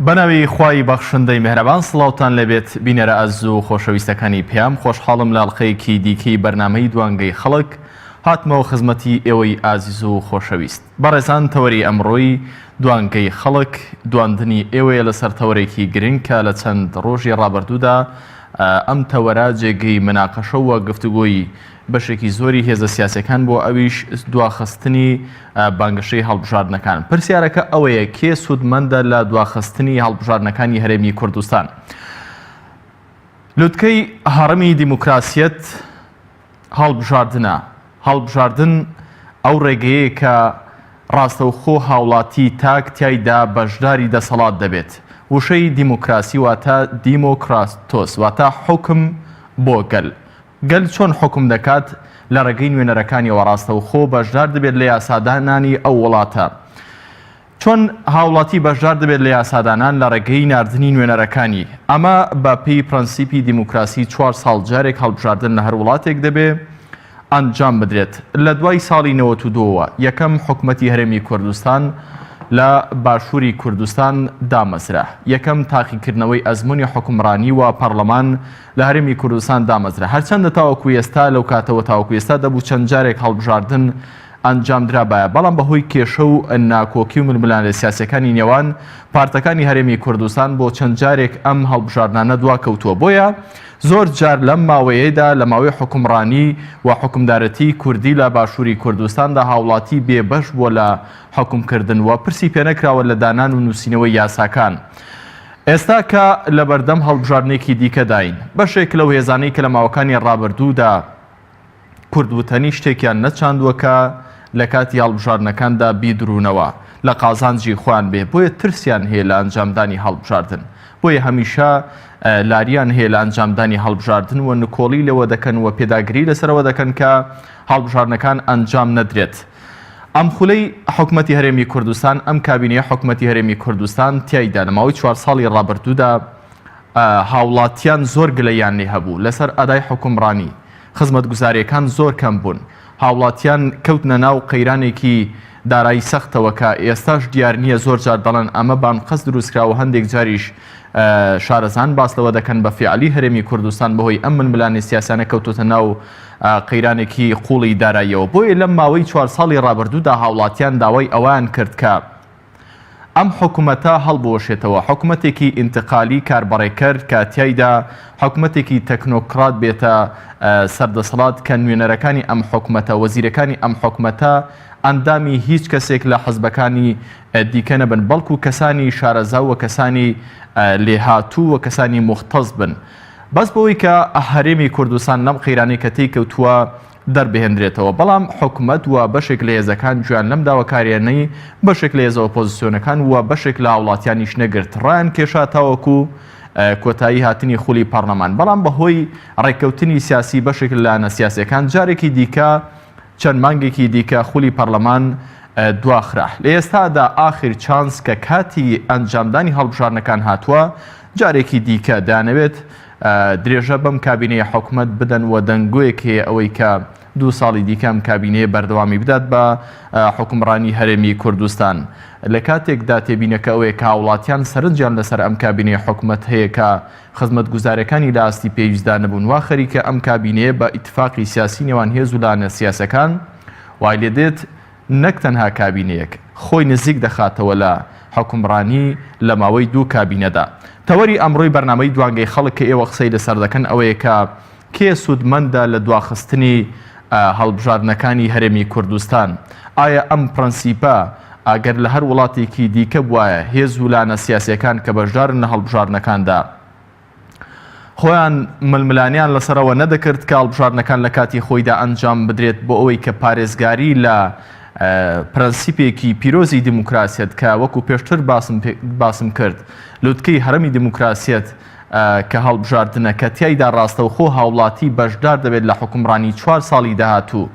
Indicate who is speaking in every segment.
Speaker 1: بەناوی خوای بەخشندەی مێهرەبان سڵاوتان لێبێت بینەرە ئازیز و خۆشەویستەکانی پەیام خۆشحاڵم لە ئەڵقەیەکی دیکەی بەرنامەی دوانگەی خەڵک هاتمەوە خزمەتی ئێوەی ئازیز و خۆشەویست بەڕێزان تەوەری ئەمڕۆی دوانگەی خەڵک دواندنی ئێوەیە لەسەر تەوەرێکی گرنگ کە لە چەند ڕۆژی ڕابردوودا ئەم تەوەرە جێگەی مناقەشە و گفتوگۆی بەشێکی زۆری هێزە سیاسیەکان بووە ئەویش دواخستنی بانگەشەی هەڵبژاردنەکان. پرسیارەکە ئەوەیە کێ سوودمەندە لە دواخستنی هەڵبژاردنەکانی هەرێمی کوردستان؟ لوتکەی هەڕەمی دیموکراسیەت هەڵبژاردنە. هەڵبژاردن ئەو ڕێگەیەیە کە ڕاستەوخۆ هاوڵاتی تاک تیایدا بەشداری دەسەڵات دەبێت. وشەی دیموکراسی واتە دیمۆکراتۆس واتە حوکم بۆ گەل. گەل چۆن حوکم دەکات؟ لە ڕێگەی نوێنەرەکانیەوە ڕاستەوخۆ بەشدار دەبێت لە یاسادانانی ئەو وڵاتە. چۆن هاوڵاتی بەشدار دەبێت لە یاسادانان؟ لە ڕێگەی ناردنی نوێنەرەکانی. ئەمە بە پێی پرەنسیپی دیموکراسی چوار ساڵ جارێک هەڵبژاردن لە هەر وڵاتێک دەبێ ئەنجام بدرێت. لە دوای ساڵی 92 وە یەکەم حکومەتی هەرێمی کوردستان لە باشووری کوردستان دامەزرا. یەکەم تاقیکردنەوەی ئەزموونی حوکمڕانی و پەڕلەمان لە هەرێمی کوردستان دامەزرا. هەرچەندە تاوەکو ئێستا لەو کاتەوە تاوەکو ئێستا دەبوو چەند جارێک هەڵبژاردن ئەنجامدرابایە، بەڵام بەهۆی کێشە و ناکۆکی و ململانێ سیاسیەکانی نێوان پارتەکانی هەرێمی کوردستان بۆ چەند جارێک ئەم هەڵبژاردنانە دواکەوتووە بۆیە زۆر جار لەم ماوەیەدا لە ماوەی حوکمڕانی و حوکمدارەتی کوردی لە باشووری کوردستاندا هاوڵاتی بێ بەش بووە لە حوکمکردن و پرسی پێنەکراوە لە دانان و نووسینەوەی یاساکان. ئێستا کە لەبەردەم هەڵبژاردنێکی دیکەداین، بەشێک لەو هێزانەی کە لە ماوەکانی ڕابردوودا کورد وتەنی شتێکیان نەچاندووە کە لە کاتی هەڵبژاردنەکاندا بیدروونەوە لە قازانجی خۆیان بێ، بۆیە ترسیان هەیە لە ئەنجامدانی هەڵبژاردن، بۆیە هەمیشە لاریان هەیە لە ئەنجامدانی هەڵبژاردن و نکۆڵی لەوە دەکەن و پێداگری لەسەرەوە دەکەن کە هەڵبژاردنەکان ئەنجام نەدرێت. ئەم خولەی حکومەتی هەرێمی کوردستان، ئەم کابینەی حکومەتی هەرێمی کوردستان تیایدا لە ماوەی چوار ساڵی ڕابردوودا هاوڵاتیان زۆر گلەییان لێ هەبوو لەسەر ئەدای حوکمڕانی، خزمەتگوزارییەکان زۆر کەم بوون، هاوڵاتیان کەوتنە ناو قەیرانێکی دارایی سەختەوە کە ئێستاش دیار نییە زۆر جار دەڵێن ئەمە بانقەست دروستکراوە هەندێک جاریش شارەزان باس لەوە دەکەن بە فیعلی هەرێمی کوردستان بەهۆی ئەم ململانێ سیاسیانە کەوتۆتە ناو قەیرانێکی قوڵی داراییەوە بۆیە لەم ماوەی چوار ساڵی ڕابردوودا هاوڵاتیان داوای ئەوەیان کرد کە ئەم حکومەتە هەڵبوەشێتەوە حکومەتێکی ئینتقالی کاربەڕێکەر کە تیایدا حکومەتێکی تەکنۆکڕات بێتە سەر دەسەڵات کە نوێنەرەکانی ئەم حکومەتە وەزیرەکانی ئەم حکومەتە ئەندامی هیچ کەسێک لە حزبەکانی دیکە نەبن بەڵکو کەسانی شارەزا و کەسانی لێهاتوو و کەسانی موختەس بن بەس بەوەی کە هەرێمی کوردستان لەم قەیرانەی کە تێی کەوتووە دەربهێندرێتەوە بەڵام حکومەت و بەشێک لە هێزەکان گوێیان لەم داواکاریانەی بەشێک لە هێزە ئۆپۆزسیۆنەکان و بەشێک لە هاوڵاتیانیش نەگرت ڕایان کێشا تاوەکو کۆتایی هاتنی خولی پەڕلەمان بەڵام بەهۆی ڕێککەوتنی سیاسی بەشێک لە لایەنە سیاسیەکان جارێکی دیکە چەند مانگێکی دیکە خولی پەڕلەمان دواخرا. لە ئێستادا ئاخر چانس کە کاتی ئەنجامدانی هەڵبژاردنەکان هاتووە، جارێکی دیکە دەیانەوێت درێژە بەم کابینەی حکومەت بدەن و دەنگۆیەک هەیە ئەوەی کە دوو ساڵی دیکە ئەم کابینەیە بەردەوامی بدات بە حوکمڕانی هەرێمی کوردستان. لە کاتێکدا تێبینەکە ئەوەیە کە هاوڵاتیان سەرنجیان لەسەر ئەم کابینەی حکومەت هەیە کە خزمەتگوزاریەکانی لە ئاستی پێویستدا نەبوون وا خەریکە ئەم کابینەیە بە ئیتفاقی سیاسی نێوان هێز و لایەنە سیاسەکان وای لێدێت نەک تەنها کابینەیەک خۆی نزیک دەخاتەوە لە حوکمڕانی لە ماوەی دوو کابینەدا. تەوەری ئەمڕۆی بەرنامەی دوانگەی خەڵک کە ئێوە قسەی لەسەر دەکەن ئەوەیە کە کێ سوودمەندە لە دواخستنی هەڵبژاردنەکانی هەرێمی کوردستان؟ ئایا ئەم پرەنسیپە ئەگەر لە هەر وڵاتێکی دیکە بوایە هێز و لانە سیاسیەکان کە بەشدارن لە هەڵبژاردنەکاندا خۆیان ململانێیان لەسەرەوە نەدەکرد کە هەڵبژاردنەکان لە کاتی خۆیدا ئەنجام بدرێت بۆ ئەوەی کە پارێزگاری لە پرەنسیپێکی پیرۆزی دیموکراسیەت کە وەکو پێشتر باسم کرد لوتکەی هەرەمی دیموکراسیەت کە هەڵبژاردنە کە تیایدا ڕاستەوخۆ هاوڵاتی بەشدار دەبێت لە حوکمڕانی چوار ساڵی داهاتوو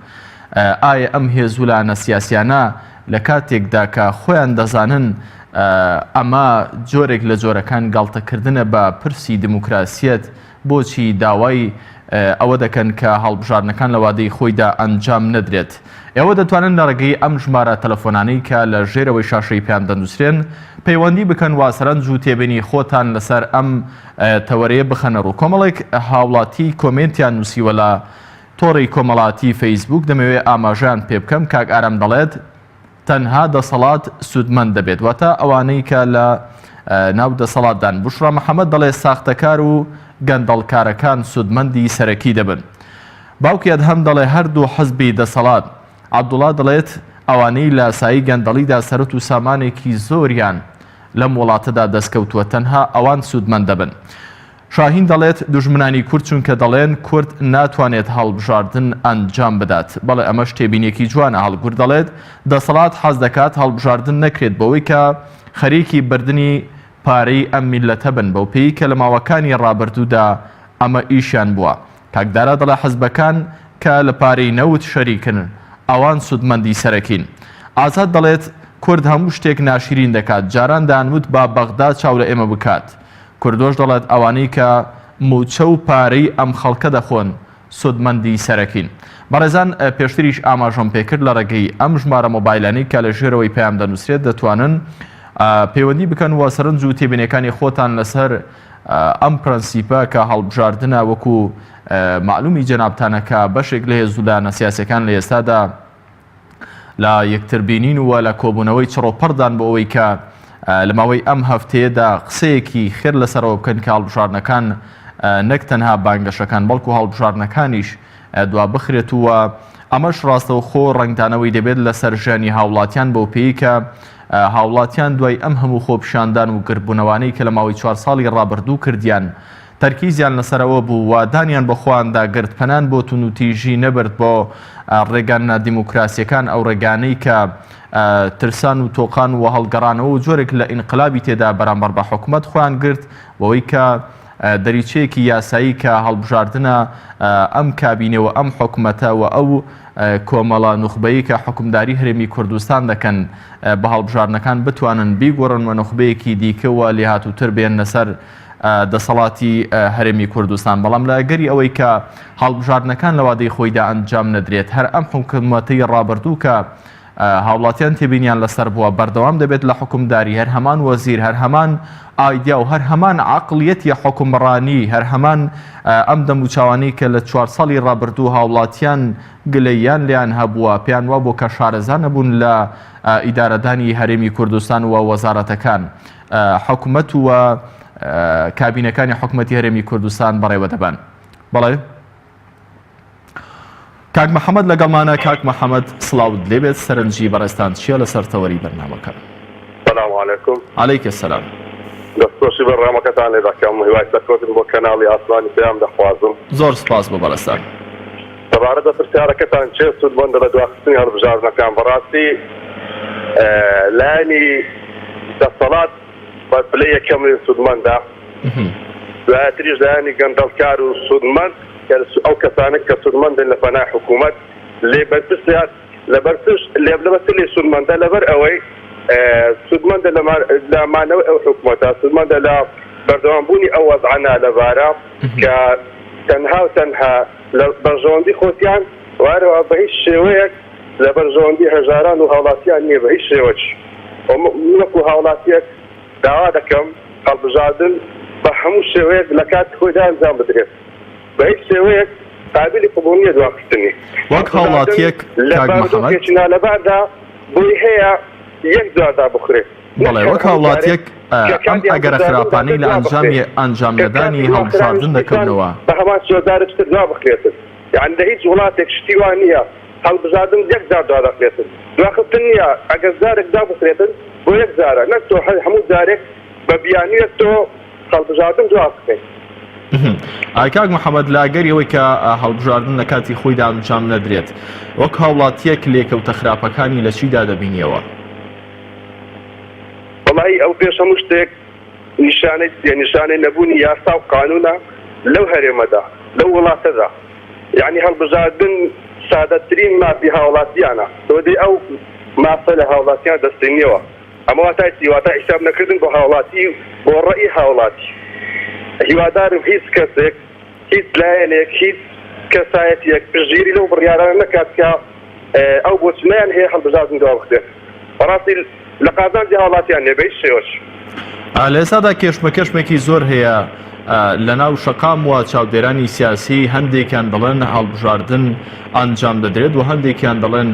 Speaker 1: ئایا ئەم هێز و لایەنە سیاسیانە لە کاتێکدا کە خۆیان دەزانن ئەمە جۆرێک لە جۆرەکان گاڵتەکردنە بە پرسی دیموکراسیەت بۆچی داوای. ئەوە دەکەن کە هەڵبژاردنەکان لە وادەی خۆیدا ئەنجام نەدرێت. ئێوە دەتوانن لە ڕێگەی ئەم ژمارە تەلەفۆنانەی کە لە ژێرەوەی شاشەی پەیام دەنووسرێن پەیوەندی بکەن و سەرنج و تێبینی خۆتان لەسەر ئەم تەوەرەیە بخەنە ڕوو. کۆمەڵێک هاوڵاتی کۆمێنتیان نووسیوە لە تۆڕی کۆمەڵاتی فەیسبووک دەمەوێ ئاماژەیان پێ بکەم، کاک ئارام دەڵێت، تەنها دەسەڵات سوودمەند دەبێت واتە ئەوانەی کە لە ناو دەسەڵاتدان. بوشرا محەمەد دەڵێ ساختەکار و گەندەڵکارەکان سوودمەندی سەرەکی دەبن. باوکی ئەدهەم دەڵێ هەردوو حزبی دەسەڵات. عەبدوڵا دەڵێت ئەوانەی لە سایەی گەندەڵیدا سەرەت و سامانێکی زۆریان لەم وڵاتەدا دەستکەوتووە تەنها ئەوان سوودمەند دەبن. شاهین دەڵێت دوژمنانی کورد چونکە دەڵێن کورد ناتوانێت هەڵبژاردن ئەنجام بدات. بەڵێ ئەمەش تێبینیەکی جوانە. هەڵگورد دەڵێت دەسەڵات حەز دەکات هەڵبژاردن نەکرێت بەوەی کە خەریکی بردنی پارەی ئەم میللەتە بن بەوپێی کە لە ماوەکانی ڕابردوودا ئەمە ئیشیان بووە. کاک دارا دەڵێ حزبەکان کە لە پارەی نەوت شەریکن ئەوان سودمەندی سەرەکین. ئازاد دەڵێت کورد هەموو شتێک ناشیرین دەکات جاران دەیانوت با بەغدا چاو لە ئێمە بکات. کوردۆش دەڵێت ئەوانەی کە مووچە و پارەی ئەم خەڵکە دەخۆن سوودمەندی سەرەکین. بەڕێزان پێشتریش ئاماژەم پێکرد لە ڕێگەی ئەم ژمارە مۆبایلانەی کە لە ژێرەوەی پەیام دەنووسرێت دەتوانن پەیوەندی بکەن و سەرنج و تێبینیەکانی خۆتان لەسەر ئەم پرەنسیپە کە هەڵبژاردنە وەکو مەعلومی جەنابتانە کە بەشێک لە هێز و لایەنە سیاسیەکان لە ئێستادا لە یەکتربینین و لە کۆبوونەوەی چڕوپڕدان بۆ ئەوەی کە لە ماوەی ئەم هەفتەیەدا قسەیەکی خێر لەسەرەوە بکەن کە هەڵبژاردنەکان نەک تەنها بانگەشەکان بەڵکو هەڵبژاردنەکانیش دوا بخرێت و ئەمەش ڕاستەوخۆ ڕەنگدانەوەی دەبێت لەسەر ژیانی هاوڵاتیان بەو پێی کە هاوڵاتیان دوای ئەم هەموو خۆپیشاندان و گردبوونەوانەی کە لە ماوەی چوار ساڵی ڕابردوو کردیان تەرکیزیان لەسەر ئەوە بوو و دانیان بە خۆیاندا گرت، پەنان بۆ توندوتیژی نەبرد بۆ ڕێگا نادیموکراسیەکان، ئەو ڕێگانەی کە ترسان و تۆقان و هەڵگەڕانەوە و جۆرێک لە ئینقلابی تێدا بەرامبەر بە حکومەت خۆیان گرت، بەوەی کە دەریچەیەکی یاسایی کە هەڵبژاردنە ئەم کابینە و ئەم حکومەتە و ئەو کۆمەڵە نوخبەی کە حوکمداری هەرێمی کوردستان دەکەن بە هەڵبژاردنەکان بتوانن بیگۆڕن و نوخبەیەکی دیکە و لێهاتووتر بێننە سەر دەسەڵاتی هەرێمی کوردستان، بەڵام لە ئەگەری ئەوەی کە هەڵبژاردنەکان لە وادەی خۆیدا ئەنجام نەدرێت، هەر ئەم حکومەتەی ڕابردوو کە هاوڵاتیان تێبینیان لەسەر بووە بەردەوام دەبێت لە حوکمداری، هەر هەمان وەزیر، هەر هەمان ئایدیا و هەر هەمان عەقڵیەتی حوکمڕانی، هەر هەمان ئەم دەموچاوانەی کە لە چوار ساڵی ڕابردوو هاوڵاتیان گلەییان لێیان هەبووە، پێیان وابووە کە شارەزا نەبوون لە ئیدارەدانی هەرێمی کوردستان و وەزارەتەکان. حکومەت و کابینەکانی حکومەتی هەرێمی کوردستان بەڕێوە دەبەن. بەڵێ کاک محەممەد لەگەڵمانە کاک محەممەد سڵاوت لێبێت سەرنجی بەڕێزتان چییە لەسەر تەوەری بەرنامەکە؟
Speaker 2: سلام علیکم.
Speaker 1: علیک السلام.
Speaker 2: دەستخۆشی بەرنامەکەتان لێ دەکەم هیوای سەرکەوتن بۆ کەناڵی ئاسمانی پەیام دەخوازم.
Speaker 1: زۆر سپاس بۆ بەڕێزتان.
Speaker 2: سەبارەت بە پرسیارەکەتان کێ سوودمەندە لە دواخستنی هەڵبژاردنەکان بەڕاستی لایەنی دەسەڵات بە پلەی یەکەم لێ سوودمەندە دواتریش لایەنی گەندەڵکار و سوودمەند ئەو کەسانە کە سوودمەندن لە پەنای حکوومەت لێ بەرپرسیار لەبەر چش لەبەر چ لێ سوودمەندە لەبەر ئەوەی سوودمەندە لە مانەوەی ئەو حکوومەتە سوودمەندە لە بەردەوامبوونی ئەو وەزعە نالەبارە کە تەنها و تەنها لە بەرژەوەندی خۆتیان و هەروەها بە هیچ شێوەیەک لە بەرژەوەندی هەژاران و هاوڵاتیان نییە بە هیچ شێوەک و من وەکو هاوڵاتیەک داوا دەکەم هەڵبژاردن بە هەموو شێوەیەک لە کاتی خۆیدا ئەنجام بدرێت بە هیچ شێوەیەک قابیلی قبوڵ نییە دواخستنی
Speaker 1: وەک
Speaker 2: هەڵبژاردن
Speaker 1: هاوڵاتیەک
Speaker 2: لە
Speaker 1: کاک محەمەد.
Speaker 2: بارودۆخێکی نالەباردا بۆی هەیە یەک جار دابخرێت.
Speaker 1: بەڵێ وەک هاوڵاتیەک ئەم ئەگەرە خراپانەی لە ئەنجامی ئەنجام نەدانی هەڵبژاردن دەکەونەوە.
Speaker 2: بە هەمان شێوە جارێکی تر دوابخرێتن یانی لە هیچ وڵاتێک شتی وا نییە هەڵبژاردن یەک جار دوادەخرێتن دواخستن نییە ئەگەر جارێک دوابخرێتن بۆ یەک جارە نەک تۆ هەموو جارێک بە بیانویەک تۆ هەڵبژاردن دوابخەیت.
Speaker 1: کاک محەمەد لە ئەگەری ئەوەی کە هەڵبژاردن لە کاتی خۆیدا ئەنجام نەدرێت وەک هاوڵاتیەک لێکەوتە خراپەکانی لە چیدا دەبینیەوە؟
Speaker 2: وەڵاهی ئەو پێش هەموو شتێک نیشانەی چیە نیشانەی نەبوونی یاسا و قانونە لەو هەرێمەدا لەو وڵاتەدا یەعنی هەڵبژاردن سادەترین مافی هاوڵاتیانە تۆ دێی ئەو مافە لە هاوڵاتیان دەستێنیەوە ئەمە واتای چی واتای حیساب نەکردن بۆ هاوڵاتی و بۆ ڕەئی هاوڵاتی هیوادارم هیچ کەسێک. هیچ لایەنێک هیچ کەسایەتیەک پشتگیری لەو بڕیارانە نەکات کە ئەو بۆچونەیان هەیە هەڵبژاردن دوابخرێت. بەڕاستی لە قازانجی هاوڵاتیان نیە بە هیچ شێوەش.
Speaker 1: لە ئێستادا کێشمەکێشمێکی زۆر هەیە لەناو شەقام و چاودێرانی سیاسی هەندێکیان دەڵێن هەڵبژاردن ئەنجام دەدرێت و هەندێکیان دەڵێن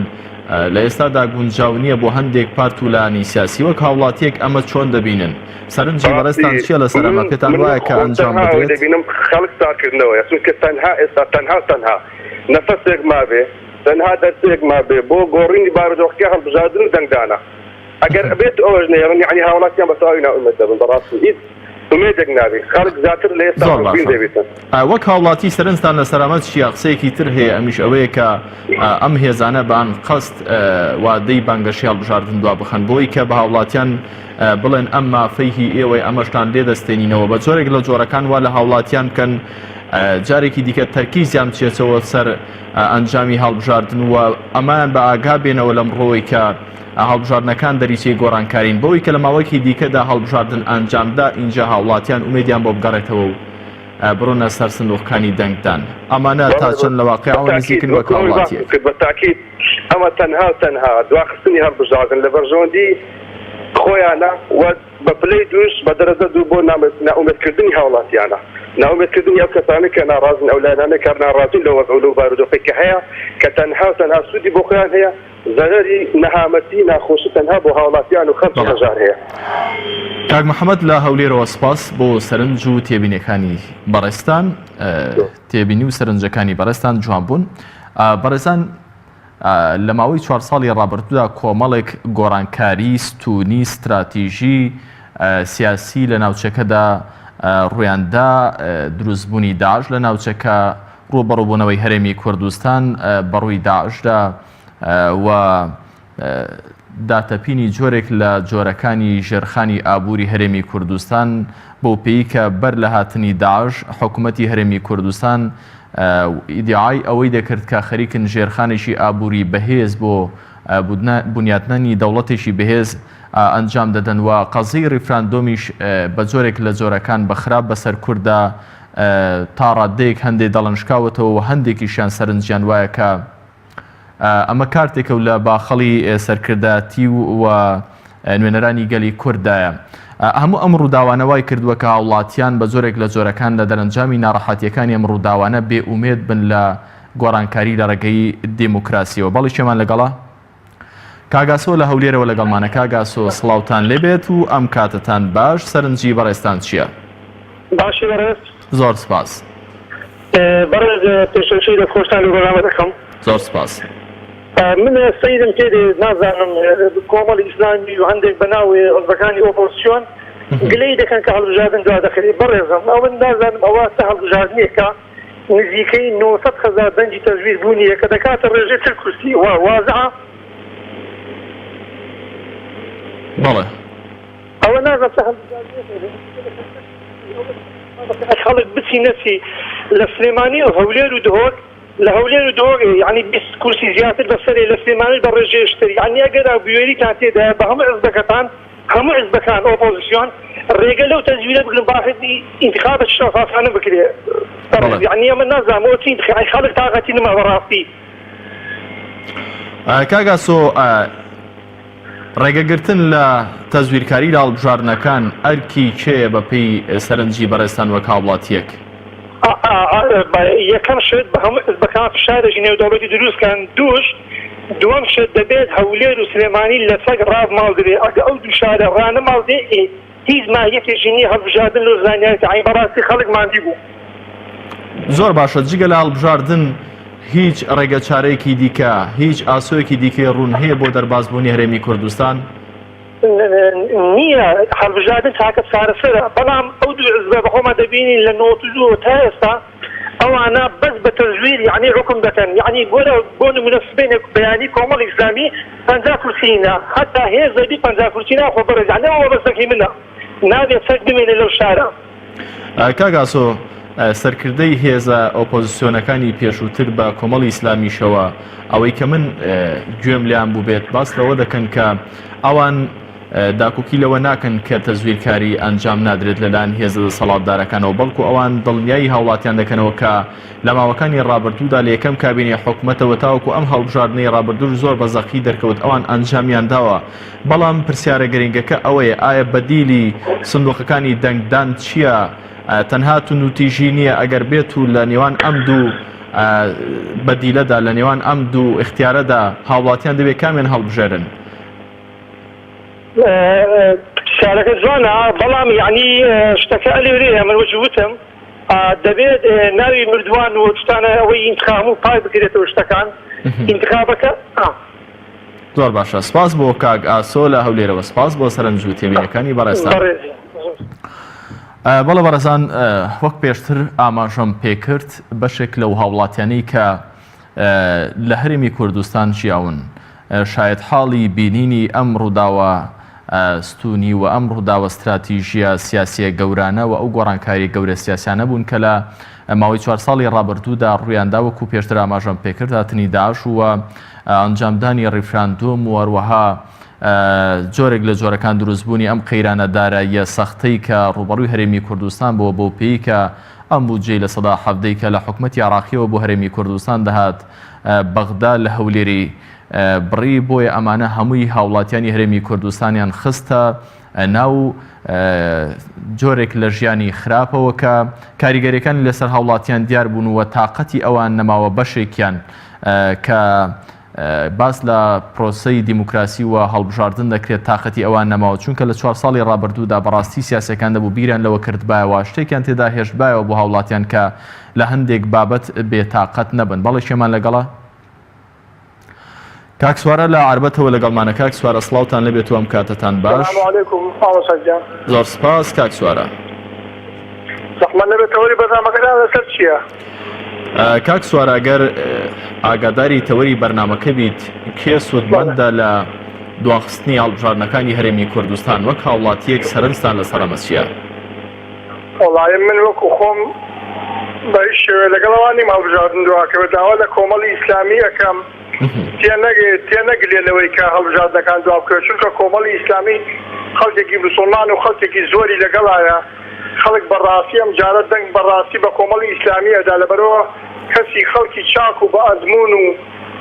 Speaker 1: لە ئێستادا گونجاو نییە بۆ هەندێک پارت و لایەنی سیاسی وەک هاوڵاتیەک ئەمە چۆن دەبینن؟ سەرنجی بەڕێزتان چییە لەسەر ئەمە پێتان وایە کە ئەنجام بدرێت؟
Speaker 2: دەبینم خەڵک ساکردنەوەیە چونکە تەنها ئێستا تەنها تەنها نەفەسێک مابێ تەنها دەرچەیەک مابێ بۆ گۆڕینی بارودۆخەکە هەڵبژاردن و دەنگدانە ئەگەر بێت ئەوەش نەیەڵن یعنی هاوڵاتیان بە تەواوی نائومێد دەبن بەڕاستی هیچ ئومێدێک نابێ خەڵک زیاتر لە ئێستا
Speaker 1: زۆر
Speaker 2: خۆشبین
Speaker 1: باشە
Speaker 2: دەبێتن.
Speaker 1: وەک هاوڵاتی سەرنجتان لەسەر ئەمە چییە؟ قسەیەکی تر هەیە ئەمیش ئەوەیە کە ئەم هێزانە بە ئەنقەست وادەی بانگەشەی هەڵبژاردن دوابخەن بۆی کە بە هاوڵاتیان بڵێن ئەم مافەی هی ئێوەی ئەمەشتان لێ دەستێنینەوە بە جۆرێک لە جۆرەکان وا لە هاوڵاتیان بکەن جارێکی دیکە تەرکیزیان بچێتەوە سەر ئەنجامی هەڵبژاردن و ئەمایان بە ئاگا بێنەوە لەم ڕۆی کە هەڵبژاردنەکان دەریچەی گۆڕانکارین بەوەی کە لە ماوەیەکی دیکەدا هەڵبژاردن ئەنجامدا ئینجا هاوڵاتیان ئومێدیان بۆ بگەڕێتەوە و بڕۆنە سەر سندوقەکانی دەنگدان. ئەمانە تا چەند لە واقیعەوە نزیکن وەک هاوڵاتیەک؟
Speaker 2: بە تاکید ئەمە تەنها و تەنها دواخستنی هەڵبژاردن لە بەرژەوەندی خۆیانە و بە پلەی دووش بە دەرەجە دوو بۆ نائومێدکردنی هاوڵاتیانە، نائومێدکردنی ئەو کەسانەی کە ناڕازین، ئەو لایەنانەی کە ناڕازین لەو وەزع و لەو بارودۆخەی کە هەیە کە تەنها و تەنها سوودی بۆ خۆیان هەیە، زەرەری نەهامەتی ناخۆشی تەنها بۆ هاوڵاتیان و خەڵکی هەژار هەیە.
Speaker 1: کاک محەمەد لە هەولێرەوە سپاس بۆ سەرنج و تێبینیەکانی بەڕێزتان. تێبینی و سەرنجەکانی بەڕێزتان جوان بوون. بەڕێزان لە ماوەی چوار ساڵی ڕابردوودا کۆمەڵێک گۆڕانکاری ستونی ستراتیژی سیاسی لە ناوچەکەدا ڕوویاندا، دروستبوونی داعش لە ناوچەکە، ڕووبەڕووبوونەوەی هەرێمی کوردستان بەڕووی داعشدا و داتەپینی جۆرێک لە جۆرەکانی ژێرخانی ئابووری هەرێمی کوردستان بەو پێی کە بەر لە هاتنی داعش حکوومەتی هەرێمی کوردستان ئیدعای ئەوەی دەکرد کە خەریکن ژێرخانێکی ئابووری بەهێز بۆ بنیاتنانی دەوڵەتێکی بەهێز ئەنجام دەدەن و قەزیی ڕیفراندۆمیش بە جۆرێک لە جۆرەکان بە خراپ بەسەر کورددا تا ڕاددەیەک هەندێ دەڵێن شکاوەتەوە و هەندێکیشیان سەرنجیان وایە کە ئەمە کارتێکە و لە باخەڵی سەرکردایەتی و نوێنەرانی گەلی کورددایە. هەموو ئەم ڕووداوانە وای کردووە کە هاوڵاتیان بە جۆرێک لە جۆرەکان لە دەرەنجامی ناڕەحەتیەکانی ئەم ڕووداوانە بێ ئومێد بن لە گۆڕانکاری لە ڕێگەی دێموکراسیەوە. بەڵی کێمان لەگەڵە؟ کاک ئاسۆ لە هەولێرەوە لەگەڵمانە. کاک ئاسۆ سڵاوتان لێبێت و ئەم کاتەتان باش، سەرنجی بەڕێزتان چییە؟
Speaker 3: باشی بەڕێز؟
Speaker 1: زۆر سپاس.
Speaker 3: بەڕێز پێشەکی دەستخۆشتان لۆ بەرنامە دەکەم.
Speaker 1: زۆر سپاس.
Speaker 3: من سەیرم پێ دێ نازانم کۆمەڵی ئیسلامی و هەندێک بە ناو حزبەکانی ئۆپۆزسیۆن گلەیی دەکەن کە هەڵبژاردن دوا دەخرێ. بەڕێزم ئەوە نازانم ئەوە چ هەڵبژاردنێکە نزیکەی 900 هەزار دەنگی تەزویر بوونی هەیە کە دەکاتە ڕێژەی 40 کورسی و وازعە.
Speaker 1: بەڵێ.
Speaker 3: ئەوە نازانم چ هەڵبژاردنێکە. خەڵک بچی نەچی لە سلێمانی و هەولێر و دهۆک لە هەولێر و دهۆک یانی 20 کورسی زیاتر بەسەرێ لە سلێمانیش بە ڕێژەیەشتر یانی ئەگەر بوێریتان تێدایە بە هەموو حزبەکەتان هەموو حزبەکان ئۆپۆزسیۆن ڕێگە لەو تەزویرە بگرن با ئینتخابە شەفافانە بکرێ یانی ئەمە نازانم ئەوە چی خەڵک تاقەتی نما بەڕاستی.
Speaker 1: کاک ئاسۆ ڕێگەگرتن لە تەزویرکاری لە هەڵبژاردنەکان ئەرکی کێیە بەپێی سەرنجی بەڕێزتان وەک هاوڵاتییەک؟
Speaker 3: یەکەم شت بە هەموو حزبەکان فشارێکی نێودەوڵەتی دروست کەن، دووش دووەم شت دەبێت هەولێر و سلێمانی لە چەک ڕابماڵدرێ، ئەگە ئەو دوو شارە ڕانەماڵدرێ هیچ ماهیەتێکی نییە هەڵبژاردن لۆ زانیاری تەعین، بەڕاستی خەڵک ماندی بوو.
Speaker 1: زۆر باشە جگە لە هەڵبژاردن هیچ ڕێگە چارەیەکی دیکە هیچ ئاسۆیەکی دیکەی ڕوون هەیە بۆ دەربازبوونی هەرێمی کوردستان؟
Speaker 3: نییە، هەڵبژاردن تاکە چارەسەرە، بەڵام ئەو دوو حزبە بەخۆمان دەبینین لە 92 تا ئێستا ئەوانە بەس بە تەزویر یەعنی حوکم دەکەن یەعنی وەرە بۆ نمونە سبەینێ بەیانی کۆمەڵی ئیسلامی 50 کورسی نا هەتا هێزە بی 50 کورسی ناخۆ بەڕێز یەعنی ئەوە مەبەستەکەی منە نابێ چەک بمێنێ لەو شارە.
Speaker 1: کاک ئاسۆ سەرکردەی هێزە ئۆپۆزسیۆنەکانی پێشووتر بە کۆمەڵی ئیسلامیشەوە ئەوەی کە من گوێم لێیان بووبێت باس لەوە دەکەن کە ئەوان. داکۆکی لەوە ناکەن کە تەزویرکاری ئەنجام نادرێت لەلایەن هێزە دەسەڵاتدارەکانەوە، بەڵکو ئەوان دڵنیایی هاوڵاتیان دەکەنەوە کە لە ماوەکانی ڕابردوودا لە یەکەم کابینەی حکومەتەوە تاوەکو ئەم هەڵبژاردنەی ڕابردووش زۆر بە زەقی دەرکەوت ئەوان ئەنجامیان داوە. بەڵام پرسیارە گرنگەکە ئەوەیە ئایا بەدیلی سندوقەکانی دەنگدان چییە؟ تەنها توندوتیژی نییە ئەگەر بێت و لە نێوان ئەم دوو بەدیلەدا لە نێوان ئەم دوو ئیختیارەدا هاوڵاتیان دەبێت کامیان هەڵبژێرن؟
Speaker 3: پرسیارەکە جوانە بەڵام یەعنی شتەکە ئەلێرەیە من وەکی وتم دەبێت ناوی مردووان و شتانە ئەوەی ئینتخاب هەموو پاک بکرێتەوە شتەکان ئینتخابەکە
Speaker 1: زۆر باشە سپاس بۆ کاک ئاسۆ لە هەولێرەوە سپاس بۆ سەرنج و تێبینەکانی بەڕێزتان. بەڵێ بەڕێزان وەک پێشتر ئاماژەم پێکرد بەشێک لەو هاوڵاتیانەی کە لە هەرێمی کوردستان ژیاون، شایەتحاڵی بینینی ئەم ڕووداوە ستوونی و ئەم ڕووداوە ستراتیژییە سیاسییە گەورانە و ئەو گۆڕانکارییە گەورە سیاسیانە بوون کە لە ماوەی چوار ساڵی ڕابردوودا ڕوویاندا وەکو پێشتر ئاماژەم پێکرد هاتنی داعش و ئەنجامدانی ڕیفراندۆم و هەروەها جۆرێک لە جۆرەکان دروستبوونی ئەم قەیرانە داراییە سەختەی کە ڕووبەڕووی هەرێمی کوردستان بووە بەو پێی کە ئەم بودجەی 17% ی کە لە حکومەتی عێراقیەوە بۆ هەرێمی کوردستان دەهات بەغدا لە هەولێری بڕی، بۆیە ئەمانە هەمووی هاوڵاتیانی هەرێمی کوردستانیان خستە ناو جۆرێک لە ژیانی خراپەوە کە کاریگەریەکانی لەسەر هاوڵاتیان دیار بوون و تاقەتی ئەوان نەماوە بەشێکیان کە باس لە پرۆسەی دیموکراسی و هەڵبژاردن دەکرێت تاقەتی ئەوان نەماوە چونکە لە چوار ساڵی ڕابردوودا بەڕاستی سیاسیەکان دەبوو بیریان لەوە کردبایەوە شتێکیان تێدا هێشتبایەوە بۆ هاوڵاتیان کە لە هەندێک بابەت بێتاقەت نەبن بەڵێ کێمان لەگەڵە؟ کاک سوارە لە عەربەتەوە لەگەڵمانە کاک سوارە سڵاوتان لێبێت و ئەم کاتەتان باش.
Speaker 4: سلام علیکم مامۆستا گیان.
Speaker 1: زۆر سپاس کاک سوارە.
Speaker 4: زەحمەت نەبێت تەوەری بەرنامەکەتان لەسەر چییە؟
Speaker 1: کاک سوارە گەر ئاگاداری تەوەری بەرنامەکە بیت کێ سوودمەندە لە دواخستنی هەڵبژاردنەکانی هەرێمی کوردستان وەک هاوڵاتیەک سەرنجتان لەسەر ئەمە چییە؟
Speaker 4: وەڵایی من وەکو خۆم بە هیچ شێوەیە لەگەڵ ئەوان نیم هەڵبژاردن دواکەوێت داوا لە کۆمەڵی ئیسلامی ئەکەم تێنەگلێ لەوەی کە هەڵبژاردنەکان دوابکەوێت چونکە کۆمەڵی ئیسلامی خەڵکێکی مسوڵمان و خەڵکێکی زۆری لەگەڵایە خەڵک بە ڕاستی ئەم جارە دەنگ بە ڕاستی بە کۆمەڵی ئیسلامی ئەدا لەبەرئەوە کەسی خەڵکی چاک و بە ئەزموون و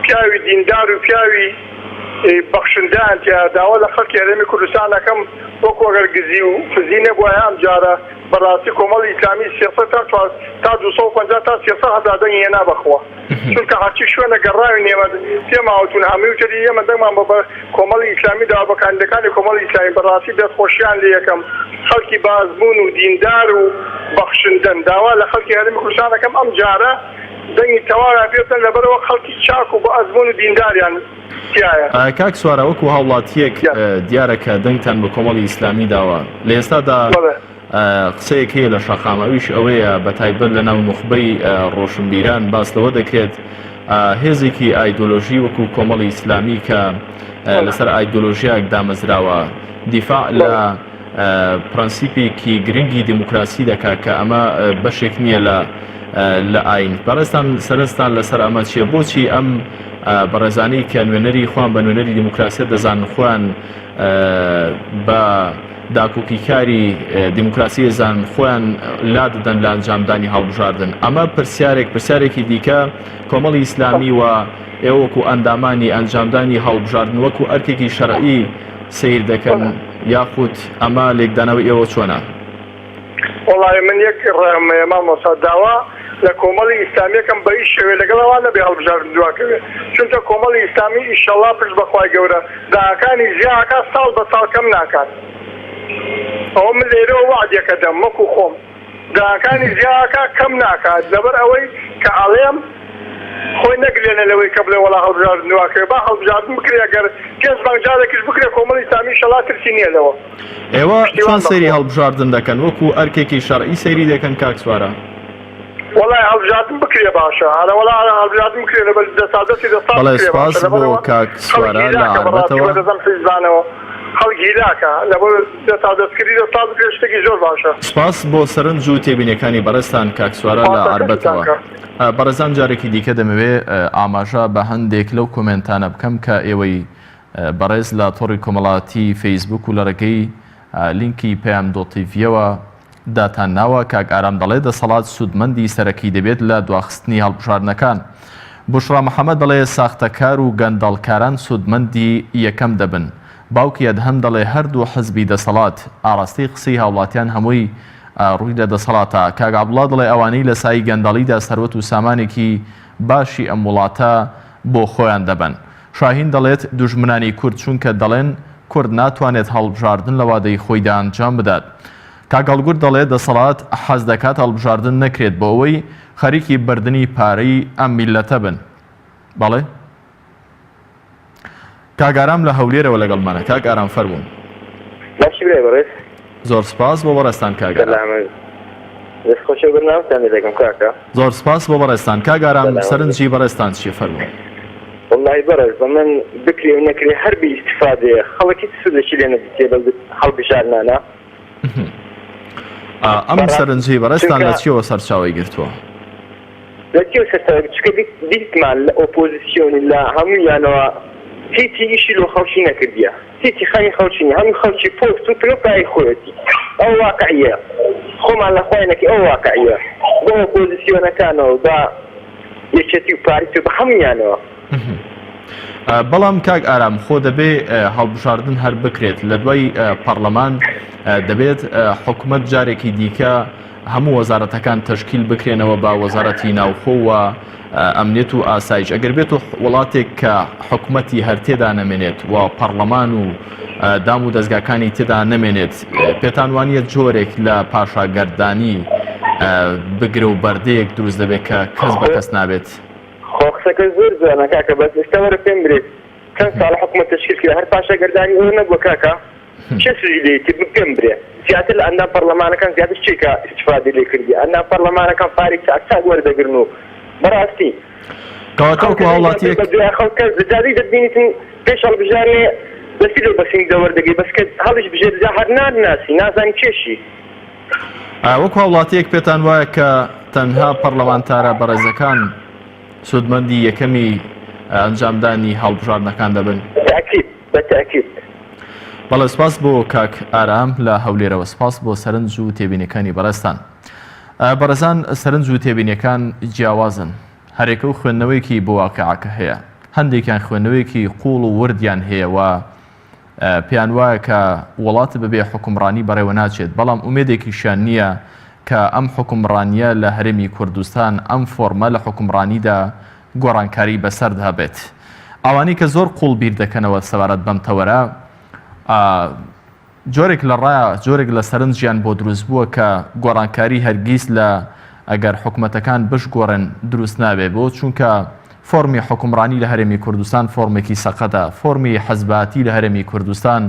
Speaker 4: پیاوی دیندار و پیاوی بەخشندەیان تیایە داوا لە خەڵکی هەرێمی کوردستان ئەکەم وەکو ئەگەر گزی و فزی نەبوایە ئەم جارە بە ڕاستی کۆمەڵی ئیسلامی 300 تا تا 250 تا 300 هەزار دەنگی هێنا بەخوا چونکە هەرچی شوێنە گەڕاوین ئێمە پێماوتون هەمووی وتری ئێمە دەنگمان بە بە کۆمەڵی ئیسلامی داوە بە کاندیدەکانی کۆمەڵی ئیسلامی بەڕاستی دەستخۆشیان لێ یەکەم خەڵکی بە ئەزموون و دیندار و بەخشندەن داوا لە خەڵکی هەرێمی کوردستان ئەکەم ئەم جارە دەنگی تەواویان پێ بدەن لەبەرئەوە خەڵکی چاک و بە ئەزموون و دینداریان تیایە.
Speaker 1: کاک سوارە وەکو هاوڵاتیەک دیارە کە دەنگتان بە کۆمەڵی ئیسلامی داوە لە ئێستادا قسەیەک هەیە لە شەقام ئەویش ئەوەیە بە تایبەت لە ناو نوخبەی ڕۆشنبیران باس لەوە دەکرێت هێزێکی ئایدۆلۆژی وەکو کۆمەڵی ئیسلامی کە لەسەر ئایدۆلۆژیاک دامەزراوە دیفاع لە پرەنسیپێکی گرنگی دیموکراسی دەکات کە ئەمە بەشێک نییە لە لە ئاین بەڕێزتان سەرنجتان لەسەر ئەمە چییە بۆچی ئەم بەڕێزانی کە نوێنەری خۆیان بە نوێنەری دیموکراسیەت دەزانن خۆیان بە داکۆکیکاری دیموکراسی دەزانن خۆیان لادەدەن لە ئەنجامدانی هەڵبژاردن ئەمە پرسیارێک پرسیارێکی دیکە کۆمەڵی ئیسلامی و ئێوە وەکو ئەندامانی ئەنجامدانی هەڵبژاردن وەکو ئەرکێکی شەرعی سەیر دەکەن یاخود ئەمە لێکدانەوەی ئێوە چۆنە؟
Speaker 4: وەڵاهی من یەک ڕام هەیە مامۆستا داوا لە کۆمەڵی ئیسلامیەکەم بە هیچ شێوەیە لەگەڵ ئەوان نەبێ هەڵبژاردن دواکەوێ چونکە کۆمەڵی ئیسلامی ئیشەڵا پشت بە خوای گەورە داهاکانی زیا ئەکات ساڵ بە ساڵ کەم ناکات ئەوە من لێرەوە وەعدێکە دەم وەکو خۆم داهاکانی زیا ئەکات کەم ناکات لەبەر ئەوەی کە ئەڵێم خۆی نەگلێنە لەوەی کە بڵێ وەڵا هەڵبژاردن دواکەوێ با هەڵبژاردن بکرێ ئەگەر پێنج مانگ جارێکیش بکرێ کۆمەڵی ئیسلامی ئیشەڵا ترسی نیە لەوە.
Speaker 1: ئێوە چۆن سەیری هەڵبژاردن دەکەن وەکو ئەرکێکی شەرعی سەیری دەکەن کاک سوارە؟
Speaker 4: وەڵای هەڵبژاردن بکرێ باشە ئەرە وەڵا هەڵبژاردن بکرێ لەبەر دەسا دەستی دەسا
Speaker 1: بەڵێ سپاس بۆ کاک سوارە لە عەربەتەوە.
Speaker 4: دەزەم حیزبانەوە خەڵک هیلاکە لەبەر دەسا دەستکردی دەسا بکرێ شتێکی زۆر باشە.
Speaker 1: سپاس بۆ سەرنج و تێبینیەکانی بەڕێزتان کاک سوارە لە عەربەتەوە. بەڕێزان جارێکی دیکە دەمەوێ ئاماژە بە هەندێک لەو کۆمێنتانە بکەم کە ئێوەی. بەڕێز لە تۆڕی کۆمەڵاتی فەیسبوک و لە ڕێگەی لینکی پەیام dot تیڤیەوە داتان ناوە، کاک ئارام دەڵێ دەسەڵات سوودمەندی سەرەکی دەبێت لە دواخستنی هەڵبژاردنەکان. بوشڕا محەمەد دەڵێ ساختەکار و گەندەڵکاران سوودمەندی یەکەم دەبن. باوکی ئەدهەم دەڵێ هەردوو حزبی دەسەڵات. ئاڕاستەی قسەی هاوڵاتیان هەمووی ڕووی لە دەسەڵاتە. کاک عەبدوڵا دەڵێ ئەوانەی لە سایەی گەندەڵیدا سەروەت و سامانێکی باشی ئەم وڵاتە بۆ خۆیان دەبەن. شاهین دەڵێت دوژمنانی کورد چونکە دەڵێن کورد ناتوانێت هەڵبژاردن لە وادەی خۆیدا ئەنجام بدات. کاک هەڵگورد دەڵێت دەسەڵات حەز دەکات هەڵبژاردن نەکرێت بۆ ئەوەی خەریکی بردنی پارەی ئەم میللەتە بن. بەڵێ. کاک ئارام لە هەولێرەوە لەگەڵمانە. کاک ئارام فەرموون.
Speaker 5: باشی برای بەڕێز.
Speaker 1: زۆر سپاس بۆ بەڕێزتان کاک ئارام.
Speaker 5: سەلامەت. دەست خۆشی بەرنامەتان لێ دەکەم کاکە.
Speaker 1: زۆر سپاس بۆ بەڕێزتان کاک ئارام سەرنجی بەڕێزتان چیە فەرموون.
Speaker 5: وەڵاهی بەڕێز بەمن بکرێ و نەکرێ هەر بێ ئیستفادەیە خەڵک هیچ سوودێکی لێ نەدیتیە لەو هەڵبژاردنانە.
Speaker 1: ئەم سەرنجەی بەڕێزتان لە چیەوە سەرچاوەی گرتووە؟
Speaker 5: لە چیەوە سەرچاوەی گرتووە؟ چونکە دیتمان لە ئۆپۆزیسیۆن و لە هەموویانەوە هیچی ئیشی لۆ خەڵکی نەکردیە هیچی خەمی خەڵکی نیە هەموو خەڵکی پۆست و پلە و پایەی خۆیەتی ئەوە واقعیە خۆمان لە خوای نەکەی ئەوە واقعیە بە ئۆپۆزیسیۆنەکانەوە بە یەکێتی و پارتی و بە هەموویانەوە.
Speaker 1: بەڵام کاک ئارام خۆ دەبێ هەڵبژاردن هەر بکرێت لە دوای پەڕلەمان دەبێت حکومەت جارێکی دیکە هەموو وەزارەتەکان تەشکیل بکرێنەوە بە وەزارەتی ناوخۆ و ئەمنیەت و ئاسایش ئەگەر بێت و وڵاتێک کە حکومەتی هەر تێدا نەمێنێت و پەڕلەمان و دام و دەزگاکانی تێدا نەمێنێت پێتان وانیە جۆرێک لە پاشاگەردانی بگرە و بەردەیەک دروست دەبێت کە کەس بە کەس نابێت؟
Speaker 5: خۆ قسەکە زۆر جوانە کاکە بەس ئێستا وەرە پێم برێ چەند ساڵە حکومەت تەشکیل کرا هەر پاشاگەردانی ئەوە نەبووە کاکە چێ سوودی لێ کرد پێم برێ زیاتر لە ئەندام پەرلەمانەکان زیاتر چێ کە ئیستفادەی لێ کردی ئەندام پەرلەمانەکان پارەی چاک چاک وەردەگرن و بەڕاستی
Speaker 1: کەواتە وەکو هاوڵاتیەک
Speaker 5: خەڵکە زجاجی دەبینیتن پێش هەڵبژارنێ دەستی لۆ بەسینگ دەوەردەگری بەس کە هەڵیش بژێرجا هەر ناناسی نازانی کێشی.
Speaker 1: وەکو هاوڵاتیەک پێتان وایە کە تەنها پەڕلەمانتارە بەڕێزەکان سوودمەندی یەکەمی ئەنجامدانی هەڵبژاردنەکان دەبن؟
Speaker 5: تاکید بە تاکید.
Speaker 1: بەڵێ سپاس بۆ کاک ئارام لە هەولێرەوە سپاس بۆ سەرنج و تێبینیەکانی بەڕێزتان. بەڕێزان سەرنج و تێبینیەکان جیاوازن هەرێکە و خوێندنەوەیەکی بۆ واقیعەکە هەیە هەندێکیان خوێندنەوەیەکی قوڵ و وردیان هەیە و پێیان وایە کە وڵات بەبێ حوکمڕانی بەڕێوە ناچێت، بەڵام ئومێدێکیشیان نییە کە ئەم حوکمڕانییە لە هەرێمی کوردستان، ئەم فۆرمە لە حوکمڕانیدا گۆڕانکاری بەسەردا بێت. ئەوانەی کە زۆر قووڵ بیر دەکەنەوە سەبارەت بەم تەوەرە، جۆرێک لە ڕا، جۆرێک لە سەرنجیان بۆ دروست بووە کە گۆڕانکاری هەرگیز لە ئەگەر حکومەتەکان بشگۆڕێن دروست نابێ بۆ چونکە فۆرمی حوکمڕانی لە هەرێمی کوردستان فۆرمێکی سەقەتە، فۆرمی حزبایەتی لە هەرێمی کوردستان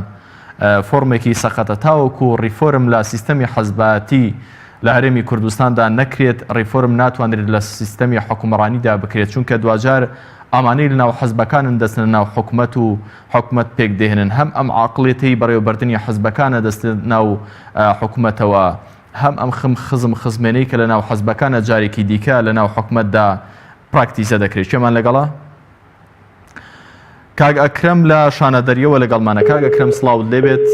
Speaker 1: فۆرمێکی سەقەتە، تاوەکو ڕیفۆرم لە سیستەمی حزبایەتی لە هەرێمی کوردستاندا نەکرێت ڕیفۆرم ناتوانرێت لە سیستەمی حوکمڕانیدا بکرێت چونکە دواجار ئەمانەی لەناو حزبەکانن دەچنە ناو حکومەت و حکومەت پێکدەهێنن هەم ئەم عەقڵیەتەی بەڕێوەبردنی حزبەکانە دەچنە ناو حکومەتەوە هەم ئەم خم خزم خزمێنەی کە لەناو حزبەکانە جارێکی دیکە لەناو حکومەتدا پراکتیزە دەکرێت کێمان لەگەڵە؟ کاک ئەکرەم لە شانەدەریەوە لەگەڵمانە کاک ئەکرەم سڵاوت لێبێت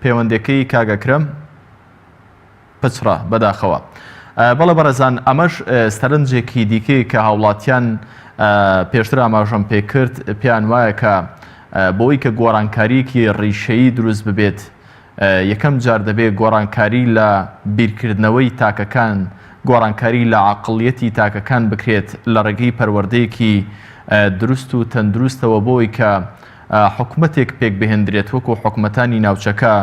Speaker 1: پەیوەندەکەی کاک ئەکرەم پچڕا بەداخەوە. بەڵێ بەڕێزان ئەمەش سەرنجێکی دیکەی کە هاوڵاتیان پێشتر ئاماژەم پێکرد پێیان وایە کە بۆی کە گۆڕانکاریەکی ڕیشەیی دروست ببێت یەکەم جار دەبێت گۆڕانکاری لە بیرکردنەوەی تاکەکان گۆڕانکاری لە عەقڵیەتی تاکەکان بکرێت لە ڕێگەی پەروەردەیەکی دروست و تەندروستەوە بۆی کە حکومەتێک پێکبهێندرێت وەکو حکومەتانی ناوچەکە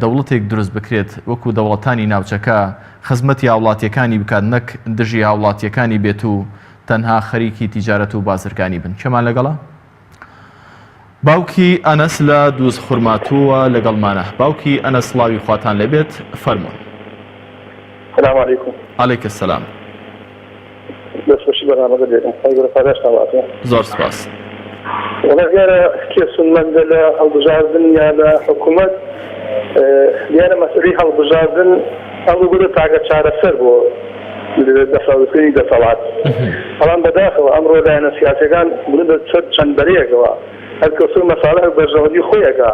Speaker 1: دەوڵەتێک دروست بکرێت وەکو دەوڵەتانی ناوچەکە خزمەتی هاوڵاتیەکانی بکات نەک دژی هاوڵاتیەکانی بێت و تەنها خەریکی تیجارەت و بازرگانی بن کێمان لەگەڵە؟ باوکی ئەنەس لە دووز خورماتووە لەگەڵمانە باوکی ئەنەس سڵاوی خواتان لێبێت فەرموون.
Speaker 6: سلام علیکم.
Speaker 1: علیک السلام.
Speaker 6: دەست خۆشی بەرنامەکە دێکم خوای گەورە پاداشتان باتەوە.
Speaker 1: زۆر سپاس.
Speaker 6: وەڵا دیارە کێ سوودمەندە لە هەڵبژاردن یا لە حکوومەت دیارە مەسئلەی هەڵبژاردن ئەمڕۆ بووتە تاکە چارەسەر بۆ دەسەڵاتکردنی دەسەڵات بەڵام بەداخەوە ئەمڕۆ لایەنە سیاسیەکان بوونە بە چەند بەرەیەکەوە. هەر کەسەو مەساڵح و بەرژەوەندی خۆی ئەکا.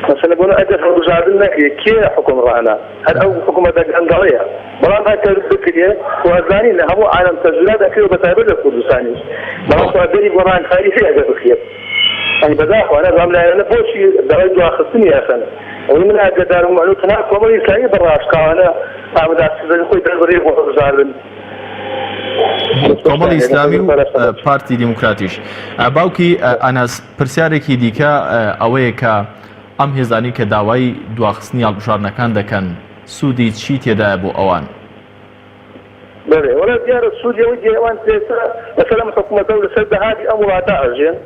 Speaker 6: مەسەلەن بۆ ئەگەر هەڵبژاردن نەکرێ کێ حوکمڕانە؟ هەر ئەو حکومەتە گەندەڵەیە. بەڵام ئەگەر بکرێ خۆ ئەزانین لە هەموو عالەم تەجربە ئەکرێ و بەتایبەت لە کوردستانیش. بەڵام خۆ ئەگەری گۆڕانکاری هەیە ئەگەر بکرێت. یانی بەداخەوە نازانم ئەم لایەنە بۆچی داوای دواخستنی ئەکەن. ئەوەی من ئاگادارم ئەوە تەنها کۆمەڵی ئیسلامی بە ڕاشکاوانە ئامادەسازی خۆی دەربڕیوە بۆ هەڵبژاردن.
Speaker 1: کۆمەڵی ئیسلامی و پارتی دیموکراتیش. باوکی ئەنەس پرسیارێکی دیکە ئەوەیە کە ئەم هێزانەی کە داوای دواخستنی هەڵبژاردنەکان دەکەن سوودی چی تێدایە بۆ ئەوان؟
Speaker 6: بەڵێ وەڵا دیارە سوودی ئەوەی دیارە ئەوان پێستا لەسەر ئەم حکوومەتە و لەسەر دەهاتی ئەم وڵاتە ئەژێن.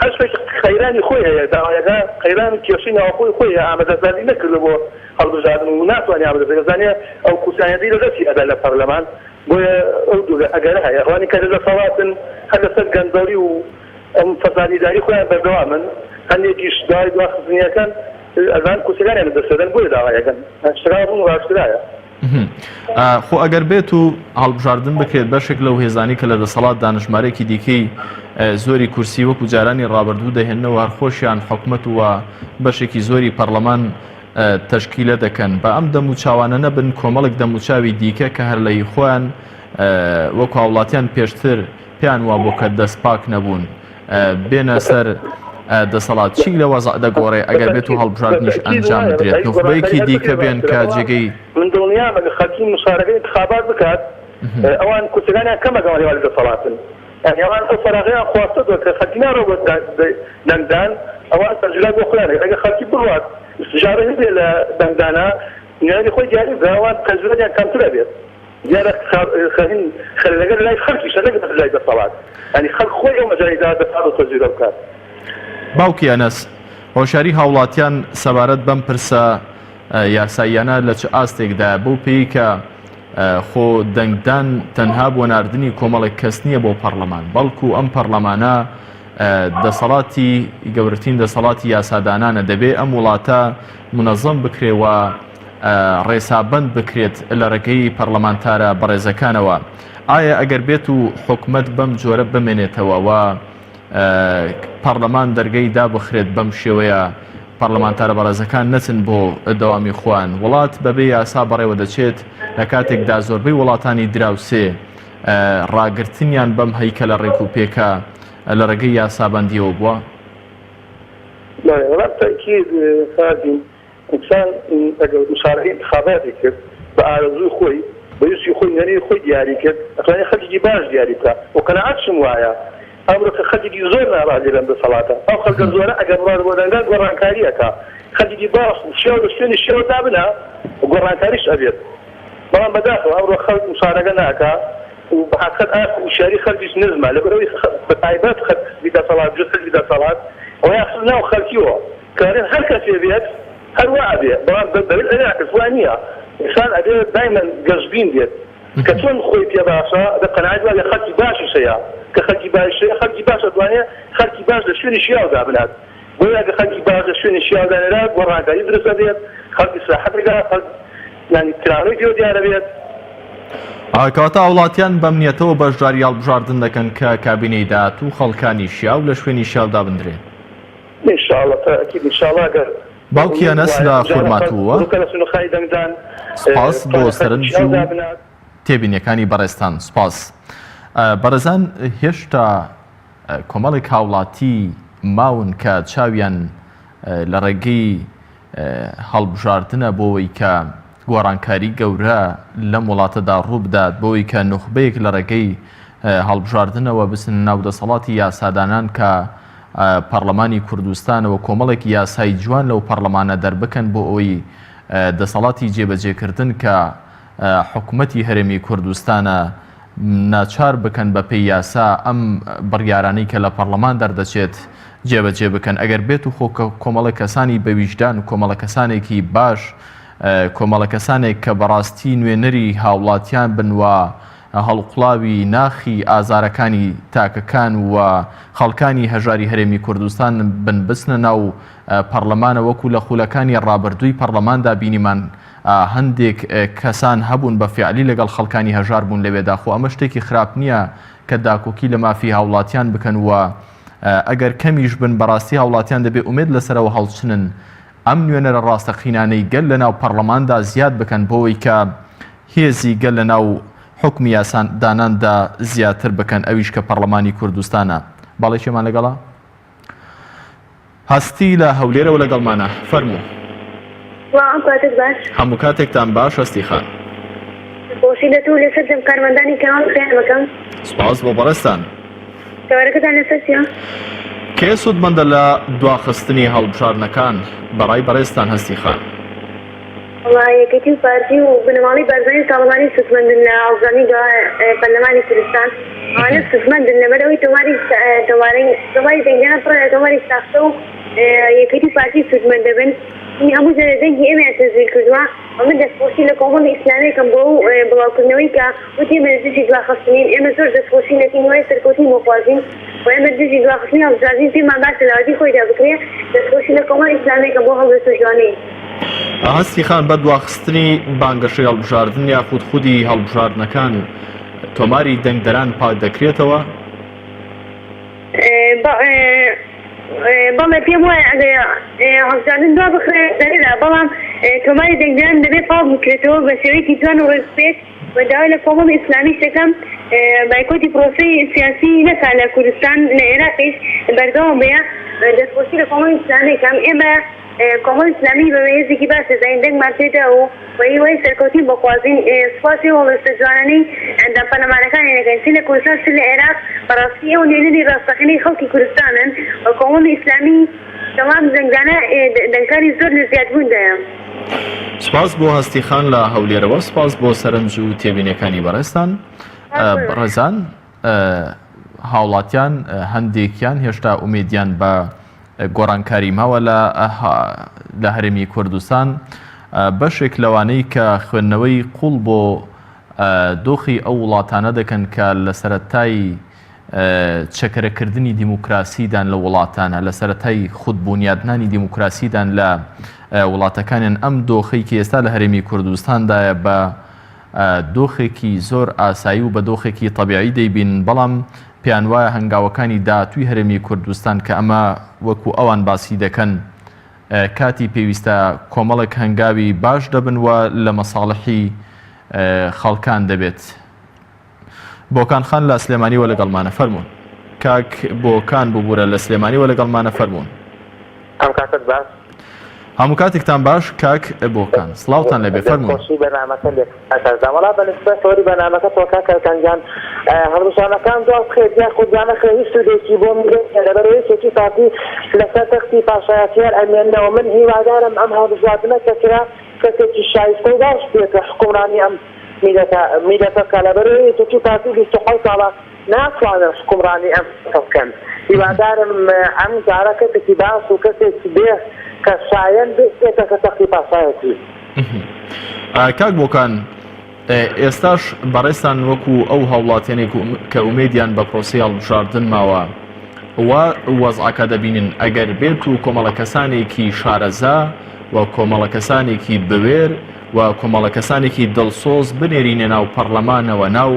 Speaker 6: هەر شتێک قەیرانی خۆی هەیە داوایەکە قەیران و کێشەی ناوخۆی خۆی هەیە ئامادەسازی نەکردووە بۆ هەڵبژاردن و ناتوانێ ئامادەسازی دەزانێ ئەو کورسیانە لە دەستی ئەدا لە پەرلەمان بۆیە ئەو دوو ئەگەرە هەیە ئەوانی کە لە دەسەڵاتن هەر لەسەر گەندەڵی و ئەم فەسادی ئیداری خۆیان بەردەوامن هەندێکیش داوای دواخستنی ئەکەن ئەزان کورسیەکانیان لە دەست دەدەن بۆیە داوای ئەکەن شتەکان ڕوون و ئاشکرایە.
Speaker 1: خۆ ئەگەر بێت و هەڵبژاردن بکرێت بەشێک لەو هێزانی کە لە دەسەڵاتدان ژمارەیەکی دیکەی زۆری کورسی وەکو جارانی ڕابردوو دەهێننەوە هەر خۆشیان حکومەت و بەشێکی زۆری پەرلەمان تەشکیلە دەکەن بە ئەم دەم و چاوانە نەبن کۆمەڵێک دەم و چاوی دیکە کە هەر لە هی خۆیان وەکو هاوڵاتیان پێشتر پێیان وابوو کە دەست پاک نەبوون بێنە سەر دەسەڵات چی لە وەزع دەگۆڕێ ئەگەر بێت و هەڵبژاردنیش ئەنجام بدرێت نوخبەیەکی دیکە بێن کە جێگەی
Speaker 6: من دڵنیام ئەگەر خەڵکی مشارەکە ئینتخابات بکات ئەوان کورسەکانیان کەم ئەکەن هێوال دەسەڵاتن یانی ئەوان ئەو فەراغەیان خواستەوە کە خەڵکی ناڕۆ بۆ دەنگدان ئەوان تەجربە بۆ خۆیان ئەگەر خەڵکی بڕوات ژارە هەبێ لە دەنگدانە نوێنەری خۆی دیاری بکا ئەوان تەجربەیان کەمتر ئەبێت. دیارە خەهین خەلەلەکە لەلای خەلکیشە نەک بەس لای دەسەڵات یانی خەلک خۆی ئەو مەجالی دا دەسەڵات و تەزویرە بکات.
Speaker 1: باوکی ئەنەس، هۆشیاری هاوڵاتیان سەبارەت بەم پرسە یاساییانە لە چ ئاستێکدایە، بەو پێیەی کە خۆ دەنگدان تەنها بۆ ناردنی کۆمەڵێک کەس نییە بۆ پەڕلەمان، بەڵکو ئەم پەڕلەمانە دەسەڵاتی گەورەترین دەسەڵاتی یاسادانانە، دەبێ ئەم وڵاتە مونەزەم بکرێ و ڕێسابەند بکرێت لە ڕێگەی پەڕلەمانتارە بەڕێزەکانەوە. ئایا ئەگەر بێت و حکومەت بەم جۆرە بمێنێتەوە و پەڕلەمان دەرگەی دابخرێت بەم شێوەیە پەڕلەمانتارە بەڕێزەکان نەچن بۆ دەوامی خۆیان وڵات بەبێ یاسا بەڕێوە دەچێت لە کاتێکدا زۆربەی وڵاتانی دراوسێ ڕاگرتنیان بەم هەیکەلە ڕێک و پێکە لە ڕێگەی یاسابەندیەوە بووە؟
Speaker 6: بەڵێ وەڵا تەئکید فازین ئینسان ئەگەر موشارەکەی ئینتخاباتی کرد بە ئارەزووی خۆی بە ویستی خۆی نوێنەری خۆی دیاری کرد ئەتوانێ خەلکێکی باش دیاری بکا و قەناعەتشم وایە ئەمڕۆ کە خەلکێکی زۆر ناڕازیە لەم دەسەڵاتە ئەو خەلکە زۆرە ئەگەر بڕات بۆ دەنگدان گۆڕانکاری ئەکا خەلکێکی باش و شیاو لە شوێنی شیاو دابنا گۆڕانکاریش ئەبێت بەڵام بەداخەوە ئەمڕۆ خەلک موشارەکە ناکا و بە حەقیقەت ئاست وشیاری خەلکیش نزمە لەبەرئەوەی بە تایبەت حزبی دەسەڵات جوت حزبی دەسەڵات ئەوەیان خست ناو خەلکیەوە کارێن هەر کەسێ بێت هەر وا ئەبێ بەڵام بەلعکس وا نییە ئینسان ئەبێ دایمەن گەشبین بێت کە چۆن خۆی پێ باشە ئەبێ قەناعەت وابێ خەلکی باشیش هەیە کە خەلکی باشیش هەیە خەلکی باش ئەتوانێ خەلکی باش لە شوێنی شیاو دابنات بۆیە ئەگەر خەلکی باش لە شوێنی شیاو دانرا گۆڕانکاری دروست ئەبێت خەلک ئیسراحەت ئەکا خەلک یانی کرانەوەی پێوە دیار ئەبێت.
Speaker 1: کەواتە هاوڵاتیان بەم نیەتەوە بەشداری هەڵبژاردن دەکەن کە کابینەی داهاتوو خەڵکانی شیاو لە شوێنی شیاو دابندرێن.
Speaker 6: ان شاء اللە تاکید ان شاء اللە گەر
Speaker 1: باوکی ئەنەس لە خورماتووە. سوپاس بۆ سەرنج و تێبینیەکانی بەڕێزتان. سوپاس. بەڕێزان هێشتا کۆمەڵێک هاوڵاتی ماون کە چاویان لە ڕێگەی هەڵبژاردنە بۆوەی کە گۆڕانکاری گەورە لەم وڵاتەدا ڕووبدات بۆوەی کە نوخبەیەک لە ڕێگەی هەڵبژاردنەوە بچنە ناو دەسەڵاتی یاسادانان کە پەڕلەمانی کوردستانەوە کۆمەڵێک یاسای جوان لەو پەڕلەمانە دەربکەن بۆ ئەوەی دەسەڵاتی جێبەجێکردن کە حکومەتی هەرێمی کوردستانە ناچار بکەن بە پێی یاسا ئەم بڕیارانەی کە لە پەڕلەمان دەردەچێت جێبەجێ بکەن ئەگەر بێت و خۆ کۆمەڵە کەسانی بەویژدان کۆمەڵە کەسانێکی باش کۆمەڵە کەسانێک کە بەڕاستی نوێنەری هاوڵاتیان بن و هەڵقوڵاوی ناخی ئازارەکانی تاکەکان و خەڵکانی هەژاری هەرێمی کوردستان بن بچنە ناو پەڕلەمانە وەکو لە خولەکانی ڕابردووی پەڕلەماندا بینیمان هەندێک کەسان هەبوون بە فیعلی لەگەڵ خەڵکانی هەژار بوون لەوێدا خۆ ئەمە شتێکی خراپ نییە کە داکۆکی لە مافی هاوڵاتیان بکەن و. ئەگەر کەمیش بن بەڕاستی هاوڵاتیان دەبێ ئومێد لەسەرەوە هەڵچنن ئەم نوێنەرە ڕاستەقینانەی گەل لەناو پەڕلەماندا زیاد بکەن بۆوەی کە هێزی گەل لەناو حوکمی یاساداناندا زیاتر بکەن ئەویش کە پەڕلەمانی کوردستانە. بەڵێ کێمان لەگەڵە؟ هەستی لە هەولێرەوە لەگەڵمانە فەرموو.
Speaker 7: سڵاو ئەم کاتەت باش.
Speaker 1: هەموو کاتێکتان باش هەستی خان.
Speaker 7: خۆشی لە تۆ و لە سەرجەم کارمەندانی کەناڵی پەیامەکەم.
Speaker 1: سوپاس بۆ بەڕێزتان.
Speaker 7: تەوەرەکەتان لەسەر چیە؟
Speaker 1: کێ سوودمەندە لە دواخستنی هەڵبژاردنەکان بەڕای بەڕێزتان هەستی خان؟
Speaker 7: وەڵا یەکێتی و پارتی و بنەماڵەی بارزانی و تاڵەبانی سوودمەندن لە هەڵبژاردنی دوا پەرلەمانی کوردستان ئەوانە سوودمەندن لەبەرئەوەی تۆماری تۆماری تۆماری دەنگدەران پڕە لە تۆماری ساختە و یەکێتی و پارتی سوودمەند دەبن هەموو جارێ دەنگی ئێمەیان تەزویر کردووە و من دەستخۆشی لە کۆمەڵی ئیسلامی ئەکەم بۆ ئەو بڵاوکردنەوەی کە وتی ئێمە لە دژی دواخستنین ئێمە زۆر دەستخۆشی لەکەین هیوای سەرکەوتنی بۆ خوازین و ئێمە دژی دواخستنی هەڵبژاردنین پێمان باشە لە وادەی خۆیدا بکرێ دەستخۆشی لە کۆمەڵی ئیسلامی ئەکەم بۆ هەڵوێستە جوانەی.
Speaker 1: هەستی خان بە دواخستنی بانگەشەی هەڵبژاردن یاخود خودی هەڵبژاردنەکان تۆماری دەنگدەران پاک دەکرێتەوە؟
Speaker 7: بەڵێ پێم وایە ئەگەر هەڵبژاردن دوا بخرێت زەرەرە، بەڵام تۆماری دەنگدەران دەبێت پاک بکرێتەوە بە شێوەیەکی جوان و ڕێکوپێک و داوا لە کۆمەڵی ئیسلامیش دەکەم بایکۆتی پرۆسەی سیاسی نەکات لە کوردستان لە عێراقیش بەردەوام بێ دەستخۆشی لە کۆمەڵی ئیسلامی دەکەم ئێمە کۆمەڵی ئیسلامی بە هێزێکی باش دەزانین دەنگمان پێدا و و هیوای سەرکەوتنی بۆ خوازین سوپاسی ئەو هەڵوێستە جوانانەی ئەندام پەرلەمانەکانی دەکەین چ لە کوردستان چ لە عێراق بەڕاستی ئێوە نوێنەری ڕاستەقینەی خەڵکی کوردستانن و کۆمەڵی ئیسلامی تەمام دەنگدانە دەنگکانی زۆر لە زیادبووندایە.
Speaker 1: سوپاس بۆ هەستی خان لە هەولێرەوە سوپاس بۆ سەرنج و تێبینیەکانی بەڕێزتان بەڕێزان هاوڵاتیان هەندێکیان هێشتا ئومێدیان بە گۆڕانکاری ماوە لە لە هەرێمی کوردستان بەشێک لەوانەی کە خوێندنەوەی قوڵ بۆ دۆخی ئەو وڵاتانە دەکەن کە لە سەرەتای چەکەرەکردنی دیموکراسیدان لە وڵاتانە لە سەرەتای خود بونیادنانی دیموکراسیدان لە وڵاتەکانیان ئەم دۆخەی کە ئێستا لە هەرێمی کوردستاندایە بە دۆخێکی زۆر ئاسایی و بە دۆخێکی تەبیعی دەیبینن، بەڵام پێیانوایە هەنگاوەکانی داهاتووی هەرێمی کوردستان کە ئەمە وەکو ئەوان باسی دەکەن کاتی پێویستە کۆمەڵێک هەنگاوی باش دەبن و لە مەساڵحی خەڵکان دەبێت. بۆکان خان لە سلێمانیوە لەگەڵمانە فەرموون. کاک بۆکان ببورە لە سلێمانیوە لەگەڵمانە فەرموون.
Speaker 5: ئەم کاتەت باش.
Speaker 1: هەموو کاتێکتان باش کاک بۆکان سڵاوتان لێبێ فەرموون.
Speaker 5: دەستخۆشی بەرنامەکە لێ کاک ئازا. وەڵا بە نسبەت تەوەری بەرنامەکە تۆ کاک کەرکان گیان هەڵبژاردنەکان دوا بخرێت یاخود دوا نەخرێت هیچ سوودێکی بۆ میللەت نیە لەبەرئەوەی یەکێتی پارتی لەسەر تەختی پاشایەتی هەر ئەمێننەوە من هیوادارم ئەم هەڵبژاردنە کە کرا کەسێکی شایستە و باش بێتە حوکمڕانی ئەم میللەتە میللەتە بکا لەبەرئەوەی یەکێتی پارتی 27 ساڵە ناتوانن حوکمڕانی ئەم وڵاتە بکەن هیوادارم ئەم جارە کەسێکی باش و کەسێک بێ کە شایەن بێتە سەر تەختی پاشایەتی.
Speaker 1: کاک بۆکان ئێستاش بەڕێزتان وەکو ئەو هاوڵاتیانەی کە ئومێدیان بە پرۆسەی هەڵبژاردن ماوە وا وەزعەکە دەبینن ئەگەر بێت و کۆمەڵە کەسانێکی شارەزا و کۆمەڵە کەسانێکی بوێر و کۆمەڵە کەسانێکی دڵسۆز بنێرینە ناو پەڕلەمانەوە ناو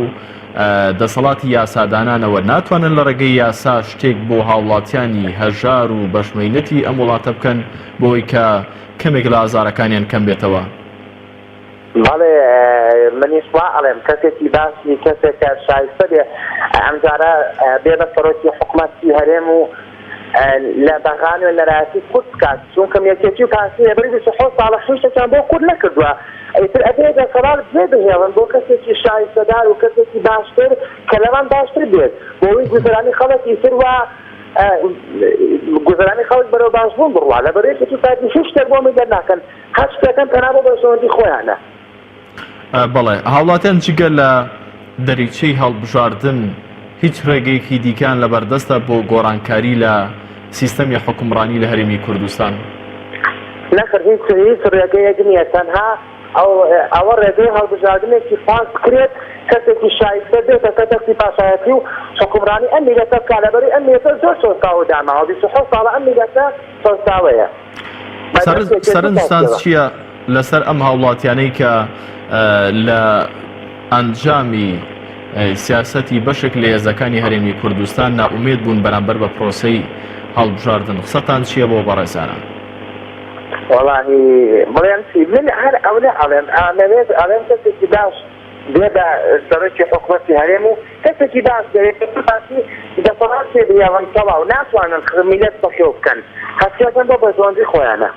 Speaker 1: دەسەڵاتی یاسادانانەوە ناتوانن لە ڕێگەی یاسا شتێک بۆ هاوڵاتیانی هەژار و بەشمەینەتی ئەم وڵاتە بکەن بۆی کە کەمێک لە ئازارەکانیان کەم بێتەوە.
Speaker 5: بەڵێ منیش وا ئەڵێم کەسێکی باشی کەسێک کە شایستە بێ ئەمجارە بێ بە سەرۆکی حکومەتی هەرێم و لە بەغا نوێنەرایەتی کورد بکات چونکەم یەکێتی و پارتی لەبەری 27 ساڵە هیچ شتێکیان بۆ کورد نەکردووە ئیتر ئەبێ دەسەڵات جێ بهێڵن بۆ کەسێکی شایستەدار و کەسێکی باشتر کە لەوان باشتر بێت بۆ ئەوەی گوزەرانی خەڵک ئیتر وا گوزەرانی خەڵک بەرەو باشبوون بڕوا لەبەر یەکێتی و پارتی هیچ شتێک بۆ میللەت ناکەن هەر شتێکن تەنها بۆ بەرژەوەندی خۆیانە.
Speaker 1: بەڵێ هاوڵاتیان جگە لە دەریچەی هەڵبژاردن هیچ ڕێگەیەکی دیکەیان لەبەردەستە بۆ گۆڕانکاری لە سیستەمی حوکمڕانی لە هەرێمی کوردستان؟
Speaker 5: نەخێر هیچ هیچ ڕێگەیەک نییە تەنها ئەو ئەوە ڕێگەی هەڵبژاردنێکی پاک بکرێت کەسێکی شایستە بێتە سەر تەختی پاشایەتی و حوکمڕانی ئەم میللەتە بکات لەبەرئەوەی ئەم میللەتە زۆر چەوساوە و داماوە 27 ساڵە ئەم میللەتە چەوساوەیە.
Speaker 1: سەرنجتان چییە لەسەر ئەم هاوڵاتیانەی کە لە ئەنجامی. سیاسەتی بەشێک لە هێزەکانی هەرێمی کوردستان نائومێد بوون بەرامبەر بە پرۆسەی هەڵبژاردن. قسەتان چییە بۆ بەڕێزانە؟
Speaker 5: وەڵاهی بڵێم چی من هەر ئەونە ئەڵێم ئامەوێت ئەڵێم کەسێکی باش بێ بە سەرۆکی حکومەتی هەرێم و کەسێکی باش دەوێت پارتی دەسەڵات پێ بهێڵن تەواو ناتوانن میلەت بەخێو بکەن هەرچیەکەن بۆ بەرژەوەندی خۆیانە.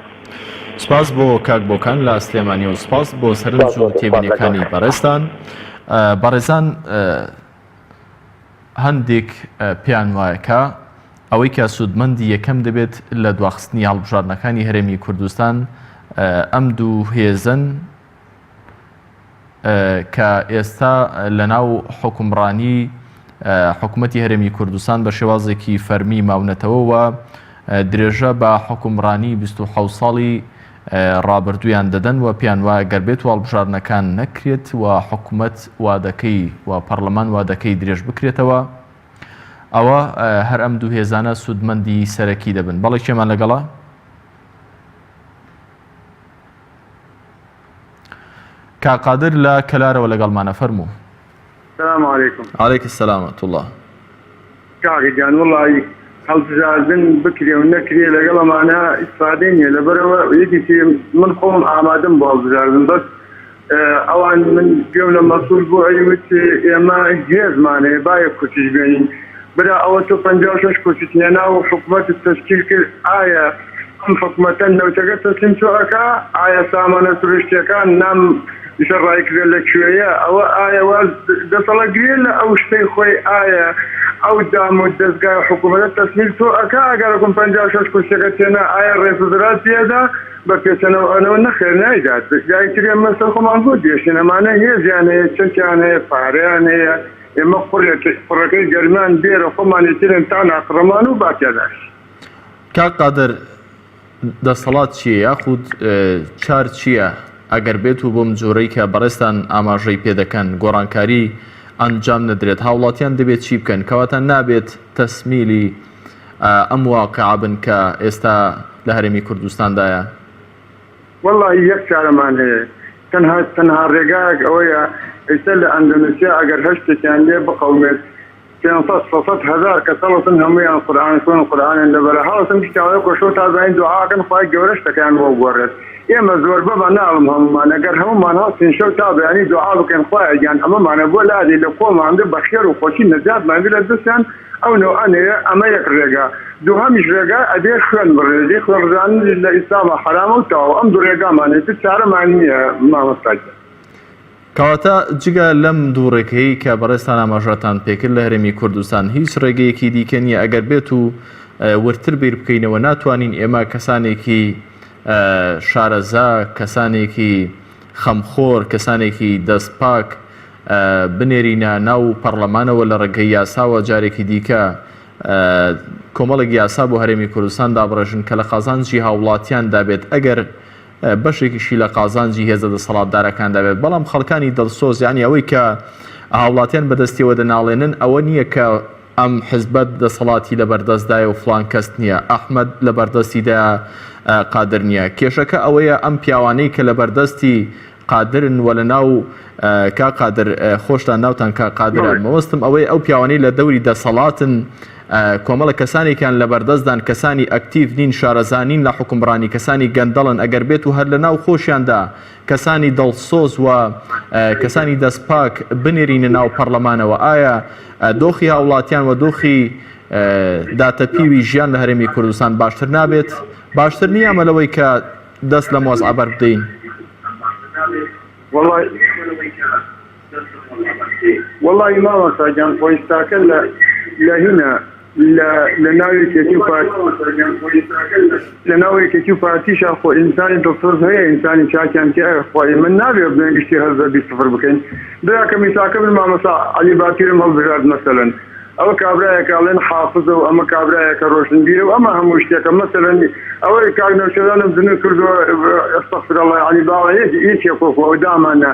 Speaker 1: سپاس بۆ کاک بۆکان لە سلێمانی و سپاس بۆ سەرنج و تێبینیەکانی بەڕێزتان. بەڕێزان هەندێک پێیان وایە کە ئەوەی کە سوودمەندی یەکەم دەبێت لە دواخستنی هەڵبژاردنەکانی هەرێمی کوردستان ئەم دوو هێزەن کە ئێستا لەناو حوکمڕانی حکومەتی هەرێمی کوردستان بە شێوازێکی فەرمی ماونەتەوە و درێژە بە حوکمڕانی 27 ساڵی ڕابردوویان دەدەن و پێیان وایە گەر بێت و هەڵبژاردنەکان نەکرێت و حکومەت وادەکەی و پەرلەمان وادەکەی درێژ بکرێتەوە ئەوە هەر ئەم دوو هێزانە سوودمەندی سەرەکی دەبن. بەڵێ کێمان لەگەڵە؟ کاک قادر لە کەلارەوە لەگەڵمانە فەرموو.
Speaker 4: سلام علیکم.
Speaker 1: علیک السلام ورحمة اللە.
Speaker 4: کاکە گیان وەڵی هەڵبژاردن بکرێ و نەکرێ لەگەڵ ئەمانە ئیسفادەی نییە لەبەرەوە یەکێکی من خۆم ئامادەم بۆ هەڵبژاردن بەس ئەوان من گوێم لە مەسول بۆ ئەیوت ئێمە هێزمان هەیە با یەک کورسیش بێنین برا ئەوە تۆ 56 کورسیت هێنا و حکومەتت تەشکیل کرد ئایا ئەم حکومەتە نەوتەکە تەسلیم تۆ ئەکا ئایا سامانە سروشتیەکان نام ئیسە ڕایکردە لە کوێیە ئەوە ئایا واز دەسەڵات گرێ لە ئەو شتەی خۆی ئایا ئەو دام و دەزگای حکومەتە تەسمیل تۆ ئەکا ئەگەر ئەکوم 56 کورسیەکە تێنا ئایا ڕێزوزرات پێدا بە پێچەنەوە ئەنەوە نەخێر نایدات جای تر ئێمە سەر خۆمان بۆ دێشین ئەمانە هێزیان هەیە چەکیان هەیە پارەیان هەیە ئێمە قوڕێک قوڕەکەی گەرمان بێرە خۆمانی ترن تا ناقڕەمان و با پێداش.
Speaker 1: کاک قادر دەسەڵات چییە یاخود چار چییە ئەگەر بێت و بۆم جۆرەی کە بەڕێزتان ئاماژەی پێ دەکەن گۆڕانکاری ئەنجام نەدرێت هاوڵاتیان دەبێت چی بکەن کەواتە نابێت تەسمیلی ئەم واقعە بن کە ئێستا لە هەرێمی کوردستاندایە؟
Speaker 4: وەڵاهی یەک چارەمان هەیە تەنها تەنها ڕێگایەک ئەوەیە ئیستا لە ئەندەنوسیا ئەگەر هەر شتێکیان لێ بقەومێت پێنسەد شەسەد هەزار کەس هەڵەسن هەموویان قورئان خوێن قورئانیان لەبەرە هەڵەسن پیاوەی خۆشەو تا زانین دوعاکەن خوای گەورە شتەکەیان بۆ بگۆڕێت ئێمە زۆربەمان ناڵم هەموومان ئەگەر هەموومان هەڵسین شەو تا بەیانی دوعا بکەین خوایە گیان ئەمەمانە بۆ لادەی لە کۆمان بێ بەخێر و خۆشی نەجاتمان بێ لە دەستیان ئەو نەوعە نەیە ئەمە یەک ڕێگا دووهەمیش ڕێگا ئەبێ خوێن بڕێژی خوێن ڕژاندنیش لە ئیسلاما حەرامە و تەواو ئەم دوو ڕێگامان هەیە تر چارەمان نییە مامۆستا گیان.
Speaker 1: کەواتە جگە لەم دوو ڕێگەیەی کە بەڕێزتان ئاماژەتان پێکرد لە هەرێمی کوردستان هیچ ڕێگەیەکی دیکە نییە ئەگەر بێت و وردتر بیر بکەینەوە ناتوانین ئێمە کەسانێکی شارەزا کەسانێکی خەمخۆر کەسانێکی دەست پاک بنێرینە ناو پەڕلەمانەوە لە ڕێگەی یاساوە جارێکی دیکە کۆمەڵێک یاسا بۆ هەرێمی کوردستان دابڕێژن کە لە قازانجی هاوڵاتیاندا بێت ئەگەر بەشێکیشی لە قازانجی هێزە دەسەڵاتدارەکاندا بێت بەڵام خەڵکانی دڵسۆز یانی ئەوەی کە هاوڵاتیان بەدەستیەوە دەناڵێنن ئەوە نییە کە ئەم حزبە دەسەڵاتی لەبەردەستدایە و فڵان کەس نییە ئەحمەد لەبەردەستیدایە قادر نییە کێشەکە ئەوەیە ئەم پیاوانەی کە لەبەردەستی قادرن و لەناو کاک قادر خۆشتان ناوتان کاک قادرە مەبەستم ئەوەیە ئەو پیاوانەی لە دەوری دەسەڵاتن کۆمەڵە کەسانێکیان لەبەردەستدان کەسانی ئەکتیڤ نین شارەزا نین لە حوکمڕانی کەسانی گەندەڵن ئەگەر بێت و هەر لەناو خۆشیاندا کەسانی دڵسۆز و کەسانی دەست پاک بنێرینە ناو پەڕلەمانەوە ئایا دۆخی هاوڵاتیان و دۆخی داتەپیوی ژیان لە هەرێمی کوردستان باشتر نابێت؟ باشتر نییە ئەمە لەوەی کە دەست لەم وەزعە بەربدەین؟
Speaker 4: وەڵی مامۆستا گیان خۆ ئیستاکە لە لە هینە لە لە ناو یەکێتی و پارتی لە ناو یەکێتی و پارتیشا خۆ ئینسانی دڵسۆز هەیە ئینسانی چاکیان تیایە خۆ ئێمە نابێ بڵێن گشتی هەر زەربی سفر بکەین براکەم ئیساکە من مامۆستا عەلی باپیرم هەڵبژارد مەسەلەن ئەوە کابرایەکە ئەڵێن حافزە و ئەمە کابرایەکە ڕۆشنبیرە و ئەمە هەموو شتێکە مەسەلەن ئەوەی کاک نەوشێروانم جنوو کردووە استغفر الله یعنی باوە یەک یەکێک وەکو ئەو دامانە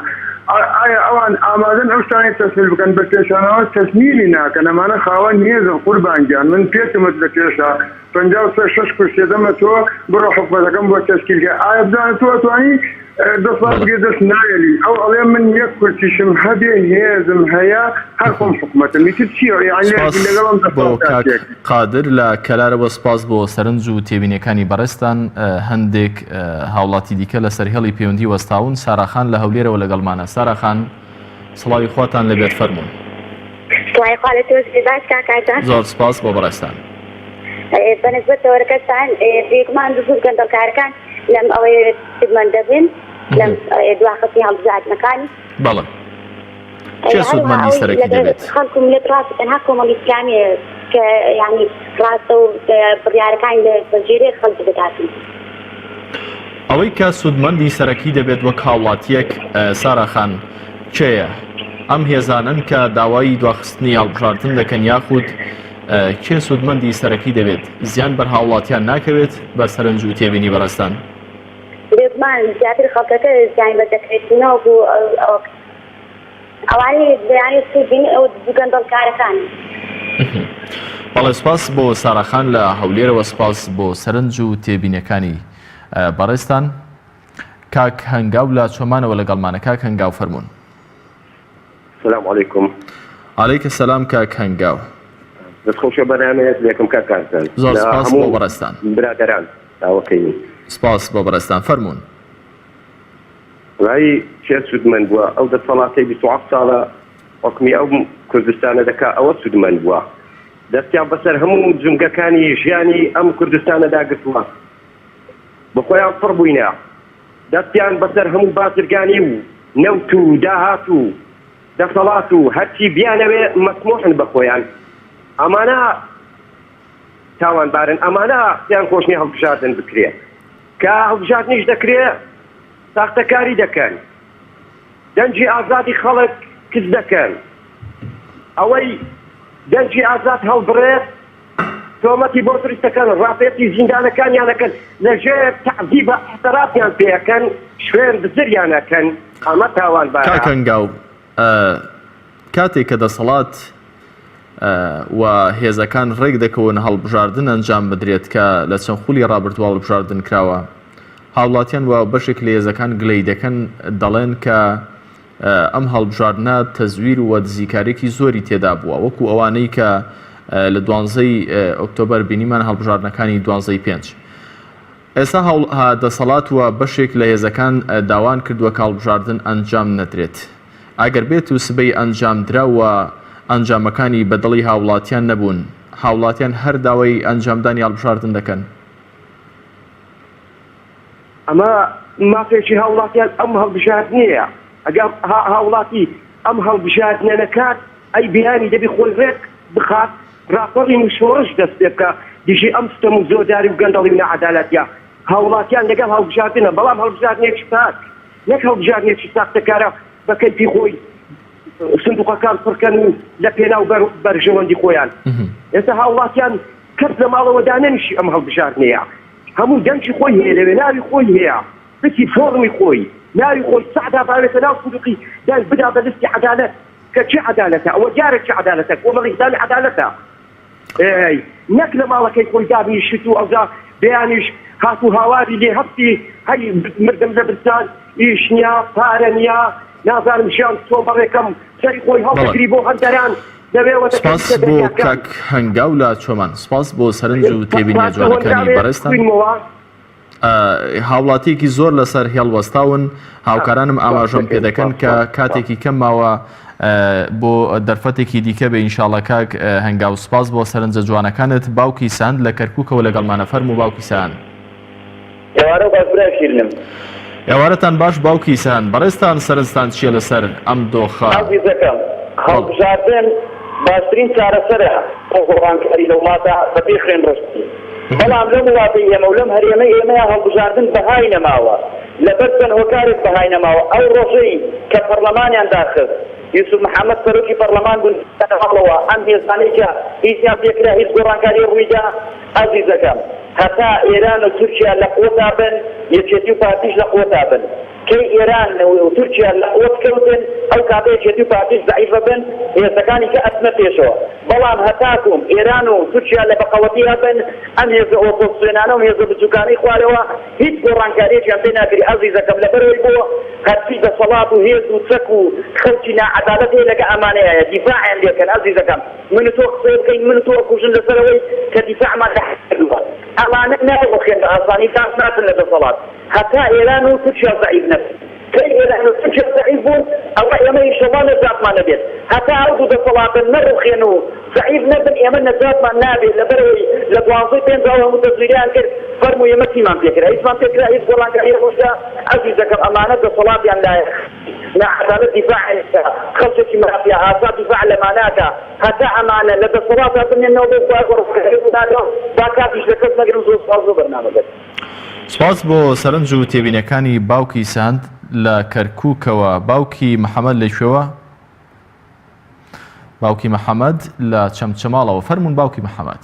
Speaker 4: ئایا ئەوان ئامادەن ئەو شتانەی تەسمیل بکەن بە پێچانەوە تەسمیلی ناکەن ئەمانە خاوەن هێزن قوربان گیان من پێتم وت لە پێشا 56 کورسی دەمە تۆ بڕۆ حکومەتەکەم بۆ تەشکیل کە ئایا بزانە تۆ ئەتوانی. دەسەڵات بگرێ دەست نایەلی ئەو ئەڵێ من یەک کورسیشم هەبێ هێزم هەیە هەر خۆم حکومەتم ئیتر چیە یانی
Speaker 1: سپاس
Speaker 4: لەگەڵ ئەم
Speaker 1: بۆ
Speaker 4: دەسەڵاتە
Speaker 1: کاک
Speaker 4: تێک.
Speaker 1: قادر لە کەلارەوە سپاس بۆ سەرنج و تێبینیەکانی بەڕێزتان هەندێک هاوڵاتی دیکە لەسەر هێڵی پەیوەندی وەستاون سارا خان لە هەولێرەوە لەگەڵمانە سارا خان سڵاوی خواتان لێبێت فەرموون.
Speaker 8: سڵاوی خوا لە تۆش بێ باش کاک ئازاد.
Speaker 1: زۆر سپاس بۆ بەڕێزتان.
Speaker 8: بە نسبەت تەوەرەکەشتان بێگومان زۆر گەندەڵکارەکان لەم ئەوەی سوودمەند دەبن لەم دواخستنی هەڵبژاردنەکان.
Speaker 1: بەڵێ کێ سوودمەندی سەرەکی دەبێت؟
Speaker 8: خەڵک و میللەت ڕاستە تەنها کۆمەڵی ئیسلامییە کە یانی ڕاستە و بڕیارەکانی لە بەگوێرەی خەڵک دەداتن.
Speaker 1: ئەوەی کە سوودمەندی سەرەکی دەبێت وەک هاوڵاتییەک سارا خان کێیە؟ ئەم هێزانەن کە داوای دواخستنی هەڵبژاردن دەکەن یاخود کێ سوودمەندی سەرەکی دەبێت؟ زیان بەر هاوڵاتیان ناکەوێت بە سەرنج و تێبینی بەڕێزتان؟
Speaker 8: بێگومان زیاتر خەڵکەکە زیانی بەردەکەوێت نەوەکو ئەوانەی دەیانەوێت سوود بینن ئەو گەندەڵکارەکانن.
Speaker 1: بەڵێ سوپاس بۆ سارا خان لە هەولێرەوە سوپاس بۆ سەرنج و تێبینیەکانی بەڕێزتان. کاک هەنگاو لە چۆمانەوە لەگەڵمانە کاک هەنگاو فەرموون.
Speaker 9: سلام علیکم.
Speaker 1: علیک سلام کاک هەنگاو.
Speaker 9: دەست خۆشە بەرنامەیەت لێکم کاک کارزان.
Speaker 1: زۆر سپاس بۆ بەڕێزتان.
Speaker 9: برادەران داوەکەی.
Speaker 1: سپاس بۆ بەڕێزتان فەرموون.
Speaker 9: وەڵایی کێ سوودمەند بووە ئەو دەسەڵاتەی 27 ساڵە حوکمی ئەو کوردستانە دەکا ئەوە سوودمەند بووە دەستیان بەسەر هەموو جومگەکانی ژیانی ئەم کوردستانەدا گرتووە بەخۆیان پڕ بووینە دەستیان بەسەر هەموو بازرگانی و نەوت و داهات و دەسەڵات و هەرچی بیانەوێ مەسموحن بە خۆیان ئەمانە تاوانبارن ئەمانە پێیان خۆش نیە هەڵبژاردن بکرێ کە هەڵبژاردنیش دەکرێ ساختەکاری دەکەن دەنگی ئازادی خەڵک کز دەکەن ئەوەی دەنگی ئازاد هەڵبڕێت تۆمەتی بۆ دروست دەکەن، ڕاپێچی زیندانەکانیان ئەکەن، لە ژێر تەعزیبا ئیعترافیان پێ ئەکەن، شوێن بزریان ئەکەن، ئەمە تاوانبارە.
Speaker 1: کاک هەنگاو، کاتێک کە دەسەڵات و هێزەکان ڕێک دەکەون هەڵبژاردن ئەنجام بدرێت کە لە چەند خولی ڕابردوو هەڵبژاردن کراوە، هاوڵاتیان و بەشێک لە هێزەکان گلەیی دەکەن دەڵێن کە ئەم هەڵبژاردنە تەزویر و دزیکاریەکی زۆری تێدا بووە وەکو ئەوانەی کە لە دوانزەی ئۆکتۆبەر بینیمان هەڵبژاردنەکانی دوانزەی پێنج. ئێستا دەسەڵات و بەشێک لە هێزەکان داوان کردووە کە هەڵبژاردن ئەنجام نەدرێت. ئەگەر بێت و سبەی ئەنجامدرا و ئەنجامەکانی بە دڵی هاوڵاتیان نەبوون، هاوڵاتیان هەر داوای ئەنجامدانی هەڵبژاردن دەکەن.
Speaker 9: ئەمە مافێکی هاوڵاتیان ئەم هەڵبژاردنەیە، ئەگەر هاوڵاتی ئەم هەڵبژاردنە نەکات ئەی بیانی دەبی خۆی ڕێک بخات ڕاپەڕین و شۆڕش دەست پێ بکا دژی ئەم ستەم و زۆرداری و گەندەڵی و ناعەدالەتیە. هاوڵاتیان لەگەڵ هەڵبژاردنە بەڵام هەڵبژاردنێکی پاک نەک هەڵبژاردنێکی ساختەکارە بە کەیفی خۆی سندوقەکان پڕکەن و لە پێناو بەرژەوەندی خۆیان. ئێستا هاوڵاتیان کەس لە ماڵەوە دانەنیشی ئەم هەڵبژاردنەیە هەموو دەنگی خۆی هەیە لەوێ ناوی خۆی هەیە بچی فۆڕمی خۆی ناوی خۆی سەعدا باوێتە ناو سندوقی دەنگ بدا بە لستی عەدالەت کە چی عەدالەتە ئەوە دیارە چی عەدالەتە کۆمەڵی ئیسلامی عەدالەتە ئەی نەک لە ماڵەکەی خۆی دابنیشیت و ئەوجا بەیانیش هات و هاواری لێ هەستی هەی مردم لە برسان ئیش نییە پارە نییە نازانم ژیان چۆن بەڕێکەم سەری خۆی هەڵدەگری بۆ هەندەران لەوێوە
Speaker 1: سپاس
Speaker 9: دەکەویتە
Speaker 1: بۆ
Speaker 9: دەریاکان.
Speaker 1: کاک هەنگاو لە چۆمان سپاس بۆ سەرنج و تێبینیە
Speaker 9: پارچە
Speaker 1: جوانەکانی
Speaker 9: هۆنراوەیەک
Speaker 1: بەڕێزتان.
Speaker 9: بخوینمەوە.
Speaker 1: هاوڵاتیەکی زۆر لەسەر هێڵ وەستاون هاوکارانم
Speaker 9: سپاس
Speaker 1: ئاماژەم
Speaker 9: دەکەین
Speaker 1: پێدەکەن
Speaker 9: سپاس
Speaker 1: کە
Speaker 9: سپاس سپاس.
Speaker 1: کاتێکی کەم ماوە بۆ دەرفەتێکی دیکە بێ ئینشاڵە کاک هەنگاو سپاس بۆ سەرنجە جوانەکانت باوکی ساند لە کەرکوکەوە لەگەڵمانە فەرموو باوکی ساند.
Speaker 10: ئێوارە باش برای شیرنم.
Speaker 1: ئێوارەتان باش باوکی سان، بەڕێزتان سەرنجتان چیە لەسەر ئەم دۆخە؟
Speaker 10: ئازیزەکەم
Speaker 1: بەڵێ.
Speaker 10: هەڵبژاردن باشترین چارەسەرە بۆ گۆڕانکاری لە وڵاتا بەبێ خوێن ڕشتن بەڵام لەم وڵاتەی ئێمە و لەم هەرێمەی ئێمەیا هەڵبژاردن بەهای نەماوە لەبەر چەند هۆکارێک بەهای نەماوە ئەو ڕۆژەی کە پەڕلەمانیان داخست یوسف محەمەد سەرۆکی پەڕلەمان بوو لە ماڵەوە ئەم هێزانەی کە هیچیان پێکرا هیچ گۆڕانکاری ڕوویدا ئازیزەکەم هەتا ئێران و تورکیا لە قوەتا بن یەکێتی و پارتیش لە قوەتا بن کەی ئێران و تورکیا لە قوەت کەوتن ئەو کاتە یەکێتی و پارتیش زەعیف ئەبن هێزەکانی کە ئەچنە پێشەوە بەڵام هەتاکوم ئێران و تورکیا لە بەقەوەتی ئەبن ئەم هێزە ئۆپۆزسیۆنانە و هێزە بچوکانەی خوارەوە هیچ گۆڕانکاریەکیان پێ ناکری ئەزیزەکەم لەبەرئەوەی بۆ هەرچی دەسەڵات و هێز و چەک و خەڵکی ناعەدالەت هەیە لەگە ئەمانەیایە دیفاعیان لێکەن ئەزیزەکەم من و تۆ قسەیە بکەین من و تۆ ئەکوژن لەسەر ئەوەی کە دیفاعمان لە حەق کردوە ئەمانە ناڕوخێن بە ئاسانی داس ناچن لە دەسەڵات هەتا ئێران و تورکیا زەعیف نەبن. کەی ئێران و تورکیا زەعیف بوون ئەوا ئێمە ئیشەڵا نەجاتمان ئەبێت. هەتا ئەو دوو دەسەڵاتە نەڕوخێن و زەعیف نەبن ئێمە نەجاتمان نابێت لەبەرئەوەی لە دوانزەی پێنج ئەو هەموو تەزویرەیان کرد فەرموو ئێمە چیمان پێکرا هیچمان پێکرا هیچ گۆڕانکاریەک ڕوویدا ئەزیزەکەم ئەمانە دەسەڵاتیان لایە ناعەدالەت دیفاعیان لێکا خەڵکێکی مافیا ئاسا دیفاع لەمانە ئەکا هەتا ئەمانە لە دەسەڵاتا بمێنەوە بۆ خوایە گۆڕانکاری ڕوونادا با کاتیش لە کەس نەگرم زۆر سوپاس بۆ بەرنامەکەت.
Speaker 1: سپاس بۆ سەرنج و تێبینەکانی باوکی سەهەند لە کەرکوکەوە. باوکی محەمەد لە کوێوە؟ باوکی محەمەد لە چەمچەماڵەوە. فەرموون باوکی محەمەد.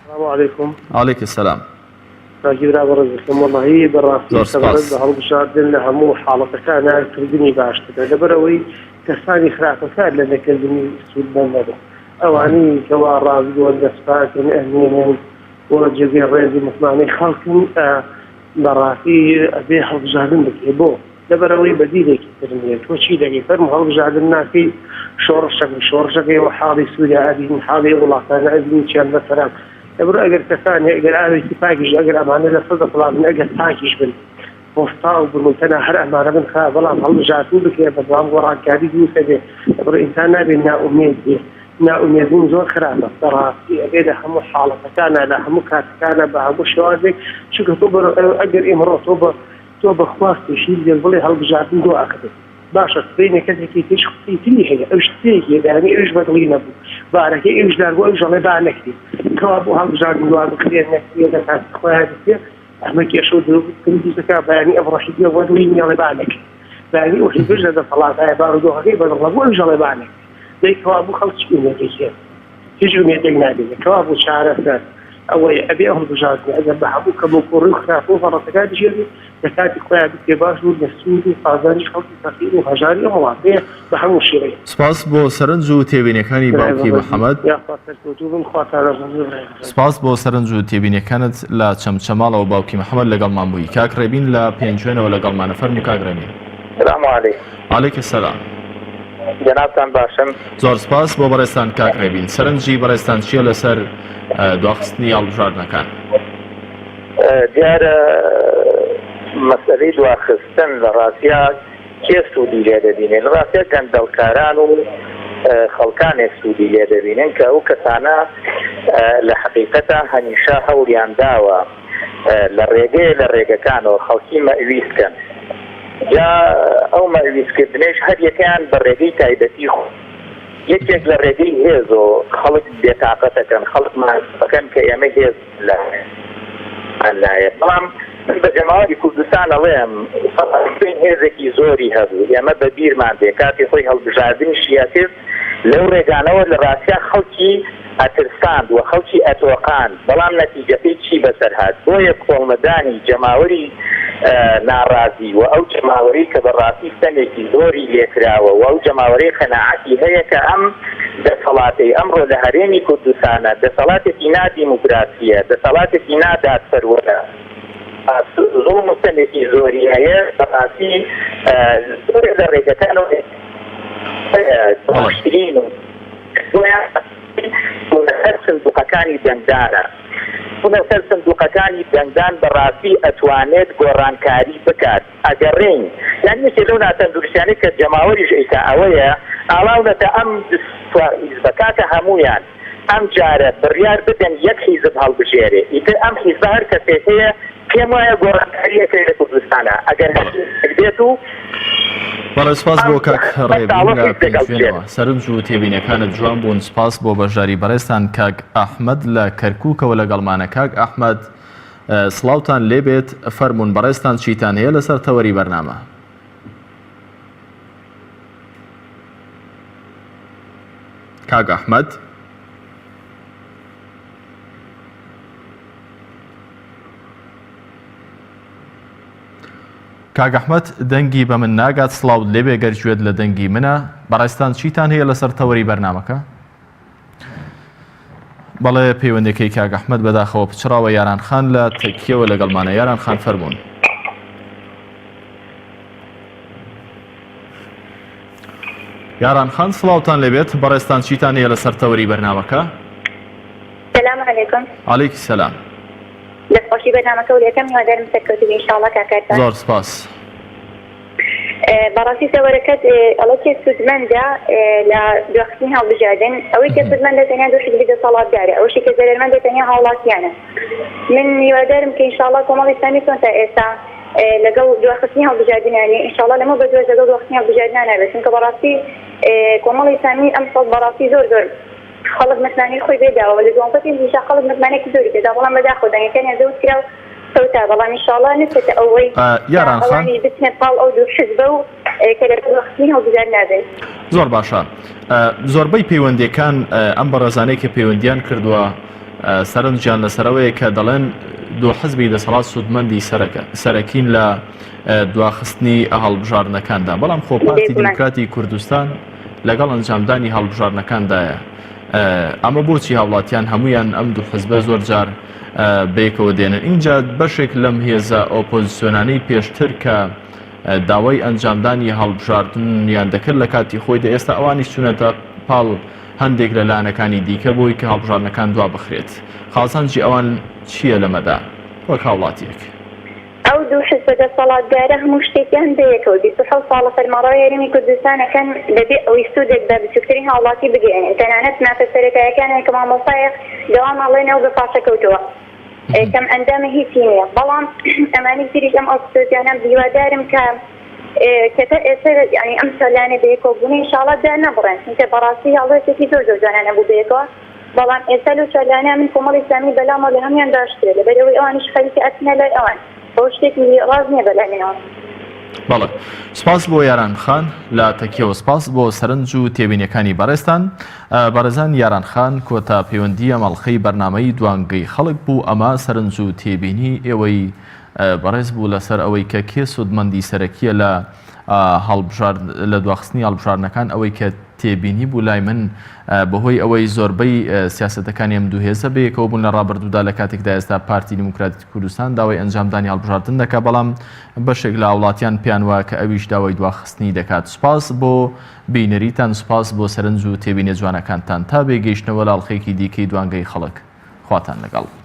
Speaker 6: سلام علیکم.
Speaker 1: علیک السلام.
Speaker 6: کاکی برا بەڕێزەکەم وەڵاهی بەڕاستی
Speaker 1: زۆر
Speaker 6: سەبارەت
Speaker 1: سپاس.
Speaker 6: بە هەڵبژاردن لە هەموو حاڵەتەکانا کردنی باشترە لەبەرئەوەی کەسانی خراپەکار لە نەکردنی سوودمەند نەبن ئەوانەی کەوا ڕاستگۆن دەستپاکن ئەمینن و جێگەی ڕێز و متمانەی خەڵکن بەڕاستی ئەبێ هەڵبژاردن بکرێ بۆ لەبەرئەوەی بەدیلێکی تر نییە تۆ چی دەکەی فەرموو هەڵبژاردن ناکەی شۆڕشەکەی شۆڕشەکەی و حاڵی سووریا ئەبینی حاڵی وڵاتانە ئەبینی چیان بەسەرا لەبەر ئەگەر کەسانی ئەگەر ئاوێکی پاکیش ئەگەر ئەمانە لەسەر دەسەڵات بن ئەگەر پاکیش بن وەستاو بن و تەنها هەر ئەمانە بن خرا بەڵام هەڵبژاردن بکرێ بەردەوام گۆڕانکاری دروست ئەبێ لەبەر ئینسان نابێ نائومێد بێ نائومێدبوون زۆر خراپە بەڕاستی ئەبێ لە هەموو حاڵەتەکانا لە هەموو کاتەکانا بە هەموو شێوازێک چونکە تۆ ئەگەر ئیمڕۆ تۆ بە تۆ بە خواستێکی بێت بڵێ هەڵبژاردن دۆ ئەخرێ باشە سبەینێ کەسێکی تریش قسەی تری هەیە ئەویش قسەیەکی هەیە بەیانی ئەویش بەدڵی نەبوو بارەکەی ئەویش لار بوو ئەویش ئەڵێ با نەکرێ کەوابوو هەڵبژاردن دوا بکرێ نەکرێ لە کاتی خۆیان بکرێ ئەمە کێشە و دروست دەکا بەیانی ئەم ڕەحیبیە بەدڵی نییە ئەڵێ با نەکرێ بەیانی ئەو حیزبەش لە دەسەڵاتایە بارودۆخەکەی بەدڵ نەبوو ئەویش ئەڵێ با نەکرێ دەی کەوابوو خەڵک چ ئومێدێکی هەیە هیچ ئومێدێک نابینێ کەوابوو چارەسەر ئەوەیە ئەبێ ئەو هەڵبژاردنە ئەگەر بە هەموو کەموکوڕی و خراپە و غەڵەتەکانیشی هەبێ لە کاتی خۆیان بکرێ باش و لە سوود و قازانجی خەڵکی فەقیر و هەژاری ئەم وڵاتەیە بە هەموو شێوەیەک.
Speaker 1: سپاس بۆ سەرنج و تێبینیەکانی
Speaker 6: برای
Speaker 1: باوکی
Speaker 6: بەڕێزم
Speaker 1: محەمەد.
Speaker 6: یاخوا سەرکەوتوو بن خواتان ڕازی برای بەڕێزم.
Speaker 1: سپاس بۆ سەرنج و تێبینیەکانت لە چەمچەماڵەوە باوکی محەمەد لەگەڵمان بووی. کاک ڕێبین لە پێنجوێنەوە لەگەڵمانە فەرموو کاک ڕێبین.
Speaker 11: سلام علیکم.
Speaker 1: علیک السلام.
Speaker 11: جەنابتان باشن؟
Speaker 1: زۆر سپاس بۆ بەڕێزتان کاک ڕێبین. سەرنجی بەڕێزتان چییە لەسەر دواخستنی هەڵبژاردنەکان؟
Speaker 11: دیارە مەسەلەی دواخستن لە ڕاستیا کێ سوودی لێ دەبینێ؟ لە ڕاستیا گەندەڵکاران و خەڵکانێک سوودی لێ دەبینن کە ئەو کەسانە لە حەقیقەتا هەمیشە هەوڵیان داوە لە ڕێگەیە لە ڕێگەکانەوە خەڵکی مەئویس کەن جا ئەو مەئویس کردنەیش هەر یەکەیان بە ڕێگەی تایبەتی خۆ یەکێک لە ڕێگەی هێزۆ خەڵک بێتاقەتەکەن خەڵک ماندوو کە ئێمە هێز لە لایە بەڵام من بە جەماوەری کوردستان ئەڵێم سەدام حوسێن هێزێکی زۆری هەبوو ئێمە بە بیرمان بێ کاتی خۆی هەڵبژاردنیشی ئەکرد لەو ڕێگانەوە لە ڕاستیا خەڵکی ئەترساند و خەڵکی ئەتۆقاند، بەڵام نەتیجەکەی چی بەسەر هات؟ بۆیە کۆڵنەدانی جەماوەری ناڕازی و ئەو جەماوەرەی کە بە ڕاستی ستەمێکی زۆری لێکراوە و ئەو جەماوەرەی قەناعەتی هەیە کە ئەم دەسەڵاتەی ئەمڕۆ لە هەرێمی کوردستانە دەسەڵاتێکی نادیموکراسییە، دەسەڵاتێکی نادادپەروەرە، زوڵم و ستەمێکی زۆری هەیە، بە ڕاستی زۆرێک لە ڕێگەکانەوە باشترین و بۆیە چوونە سەر سندوقەکانی دەنگدانە. چوونە سەر سندوقەکانی دەنگدان بە ڕاستی ئەتوانێت گۆڕانکاری بکات. ئەگەڕێین یانی یەکێ لەو ناتەندروستیانەی کە جەماوەریش ئەیکا ئەوەیە ئاڵاونەتە ئەم چوار حیزبە کاکە هەموویان ئەم جارە بڕیار بدەن یەک حیزب هەڵبژێرێ ئیتر ئەم حیزبە هەر کەسێک هەیە پێم وایە گۆڕانکاری ئەکرێ لە کوردستانا ئەگەر هەر حیزبێک بێت و
Speaker 1: بەڵێ سپاس
Speaker 11: ئەم
Speaker 1: بۆ کاک ڕێبین
Speaker 11: ساڵە
Speaker 1: لە
Speaker 11: حیزبێک هەڵبژێرێ.
Speaker 1: پێنجوێنەوە سەرنج و تێبینیەکانت جوان بوون سپاس بۆ بەشداری بەڕێزتان کاک ئەحمەد لە کەرکوکەوە لەگەڵمانە کاک ئەحمەد سڵاوتان لێبێت فەرموون بەڕێزتان چیتان هەیە لەسەر تەوەری بەرنامە؟ کاک ئەحمەد. کاک ئەحمەد دەنگی بە من ناگات سڵاوت لێبێ گەر گوێت لە دەنگی منە بەڕێزتان چیتان هەیە لەسەر تەوەری بەرنامەکە؟ بەڵێ پەیوەندەکەی کاک ئەحمەد بەداخەوە پچڕاوە یاران خان لە تەکیەوە لەگەڵمانە یاران خان فەرموون. یاران خان سڵاوتان لێبێت بەڕێزتان چیتان هەیە لەسەر تەوەری بەرنامەکە؟
Speaker 8: سلام علیکم.
Speaker 1: علیک سلام.
Speaker 8: دەست خۆشی بەرنامەکە و لێکەم هیوادارم سەرکەوتوو بی انشاءاللە کاک کارزان.
Speaker 1: زۆر سپاس.
Speaker 8: بەڕاستی تەوەرەکەت ئەڵێ کێ سوودمەندە لە دواخستنی هەڵبژاردن ئەوەی کە سوودمەندە تەنیا دوو حزبی دەسەڵاتدارە ئەوەشی کە زەرەرمەندە تەنیا هاوڵاتیانە من هیوادارم کە ئینشاءاللە کۆمەڵی ئیسلامی چۆن تا ئێستا لەگەڵ دواخستنی هەڵبژاردنانی ئینشاءاللە لەمە بەدواش لەگەڵ دواخستنی هەڵبژاردنان نابێت چونکە بەڕاستی کۆمەڵی ئیسلامی ئەمساڵ بەڕاستی زۆر زۆر خەڵک متمانەی خۆی پێ داوە و لە دوانزە پێنجیشا خەڵک متمانەیەکی زۆری پێ دا بەڵام بەداخەوە دەنگەکانیان زەوت کرا و فەوتا بەڵام ئینشاڵا نەچێتە ئەوەی کە
Speaker 1: یاران خان.
Speaker 8: ئەوانیش بچنە پاڵ ئەو دوو حزبە و کە لەگەڵ وەختی هەڵبژاردن نابن.
Speaker 1: زۆر باشە زۆربەی پەیوەندیەکان ئەم بەڕێزانەی کە پەیوەندیان کردووە سەرنجیان لەسەرەوەیە کە دەڵێن دوو حزبی دەسەڵات سوودمەندی سەرەکە سەرەکین لە دواخستنی هەڵبژاردنەکاندا بەڵام خۆ پارتی
Speaker 8: بێگومان.
Speaker 1: دیموکراتی کوردستان لەگەڵ ئەنجامدانی هەڵبژاردنەکاندایە. ئەمە بۆچی هاوڵاتیان هەموویان ئەم دوو حزبە زۆر جار بەیەکەوە دێنن؟ ئینجا بەشێک لەم هێزە ئۆپۆزیسیۆنانەی پێشتر کە داوای ئەنجامدانی هەڵبژاردنیان دەکرد لە کاتی خۆیدا ئێستا ئەوانیش چوونەتە پاڵ هەندێک لە لایەنەکانی دیکە بۆی کە هەڵبژاردنەکان دوا بخرێت. قازانجی ئەوان چییە لەمەدا وەک هاوڵاتیەک؟
Speaker 8: ئەو دوو حزبە دەسەڵاتدارە هەموو شتێکیان بەیەکەوە 27 ساڵە فەرمانڕەوای هەرێمی کوردستان ئەکەن بەبێ ئەوەی سوودێک بە بچوکترین هاوڵاتی بگەیەنن تەنانەت مافە سەرەتایەکانیان کە مامۆستایە دەوام ئەڵێن ئەو بە پاشەکەوتووە کەم ئەندامە هیچی نییە بەڵام ئەمانی تریش ئەم ئۆپسۆزیانە هیوادارم کە کە تا ئێستا یانی ئەم چەلانە بەیەکەوە بوونە ئینشاڵا دانەبڕێن چونکە بەڕاستی هەڵوێستێکی زۆر زۆر جوانیان هەبوو بەیەکەوە بەڵام ئێستا لەو چالانا من کۆمەڵی ئیسلامی بەلامەوە لە هەموویان باشترە لەبەر ئەوەی ئەوانیش خەریکە ئەچنە لای ئەوان ئەوە شتێکی ڕاست نیە بەلای منەوە.
Speaker 1: بەڵێ سپاس بۆ یاران خان لە تەکیەوە سپاس بۆ سەرنج و تێبینیەکانی بەڕێزتان بەڕێزان یاران خان کۆتا پەیوەندی ئەم ئەڵقەی بەرنامەی دوانگەی خەڵک بوو ئەمە سەرنج و تێبینی ئێوەی بەڕێز بوو لەسەر ئەوەی کە کێ سوودمەندی سەرەکیە لە هەڵبژارد لە دواخستنی هەڵبژاردنەکان ئەوەی کە تێبینی بوو لای من بەهۆی ئەوەی زۆربەی سیاسەتەکانی ئەم دوو هێزە بەیەکەوە بوون لە ڕابردوودا لە کاتێکدا ئێستا پارتی دیموکراتی کوردستان داوای ئەنجامدانی هەڵبژاردن دەکات بەڵام بەشێک لە هاوڵاتیان پێیان وایە کە ئەویش داوای دواخستنی دەکات سوپاس بۆ بینەریتان سوپاس بۆ سەرنج و تێبینیە جوانەکانتان تا بێ گەیشتنەوە لە ئەڵقەیەکی دیکەی دوانگەی خەڵک خواتان لەگەڵ.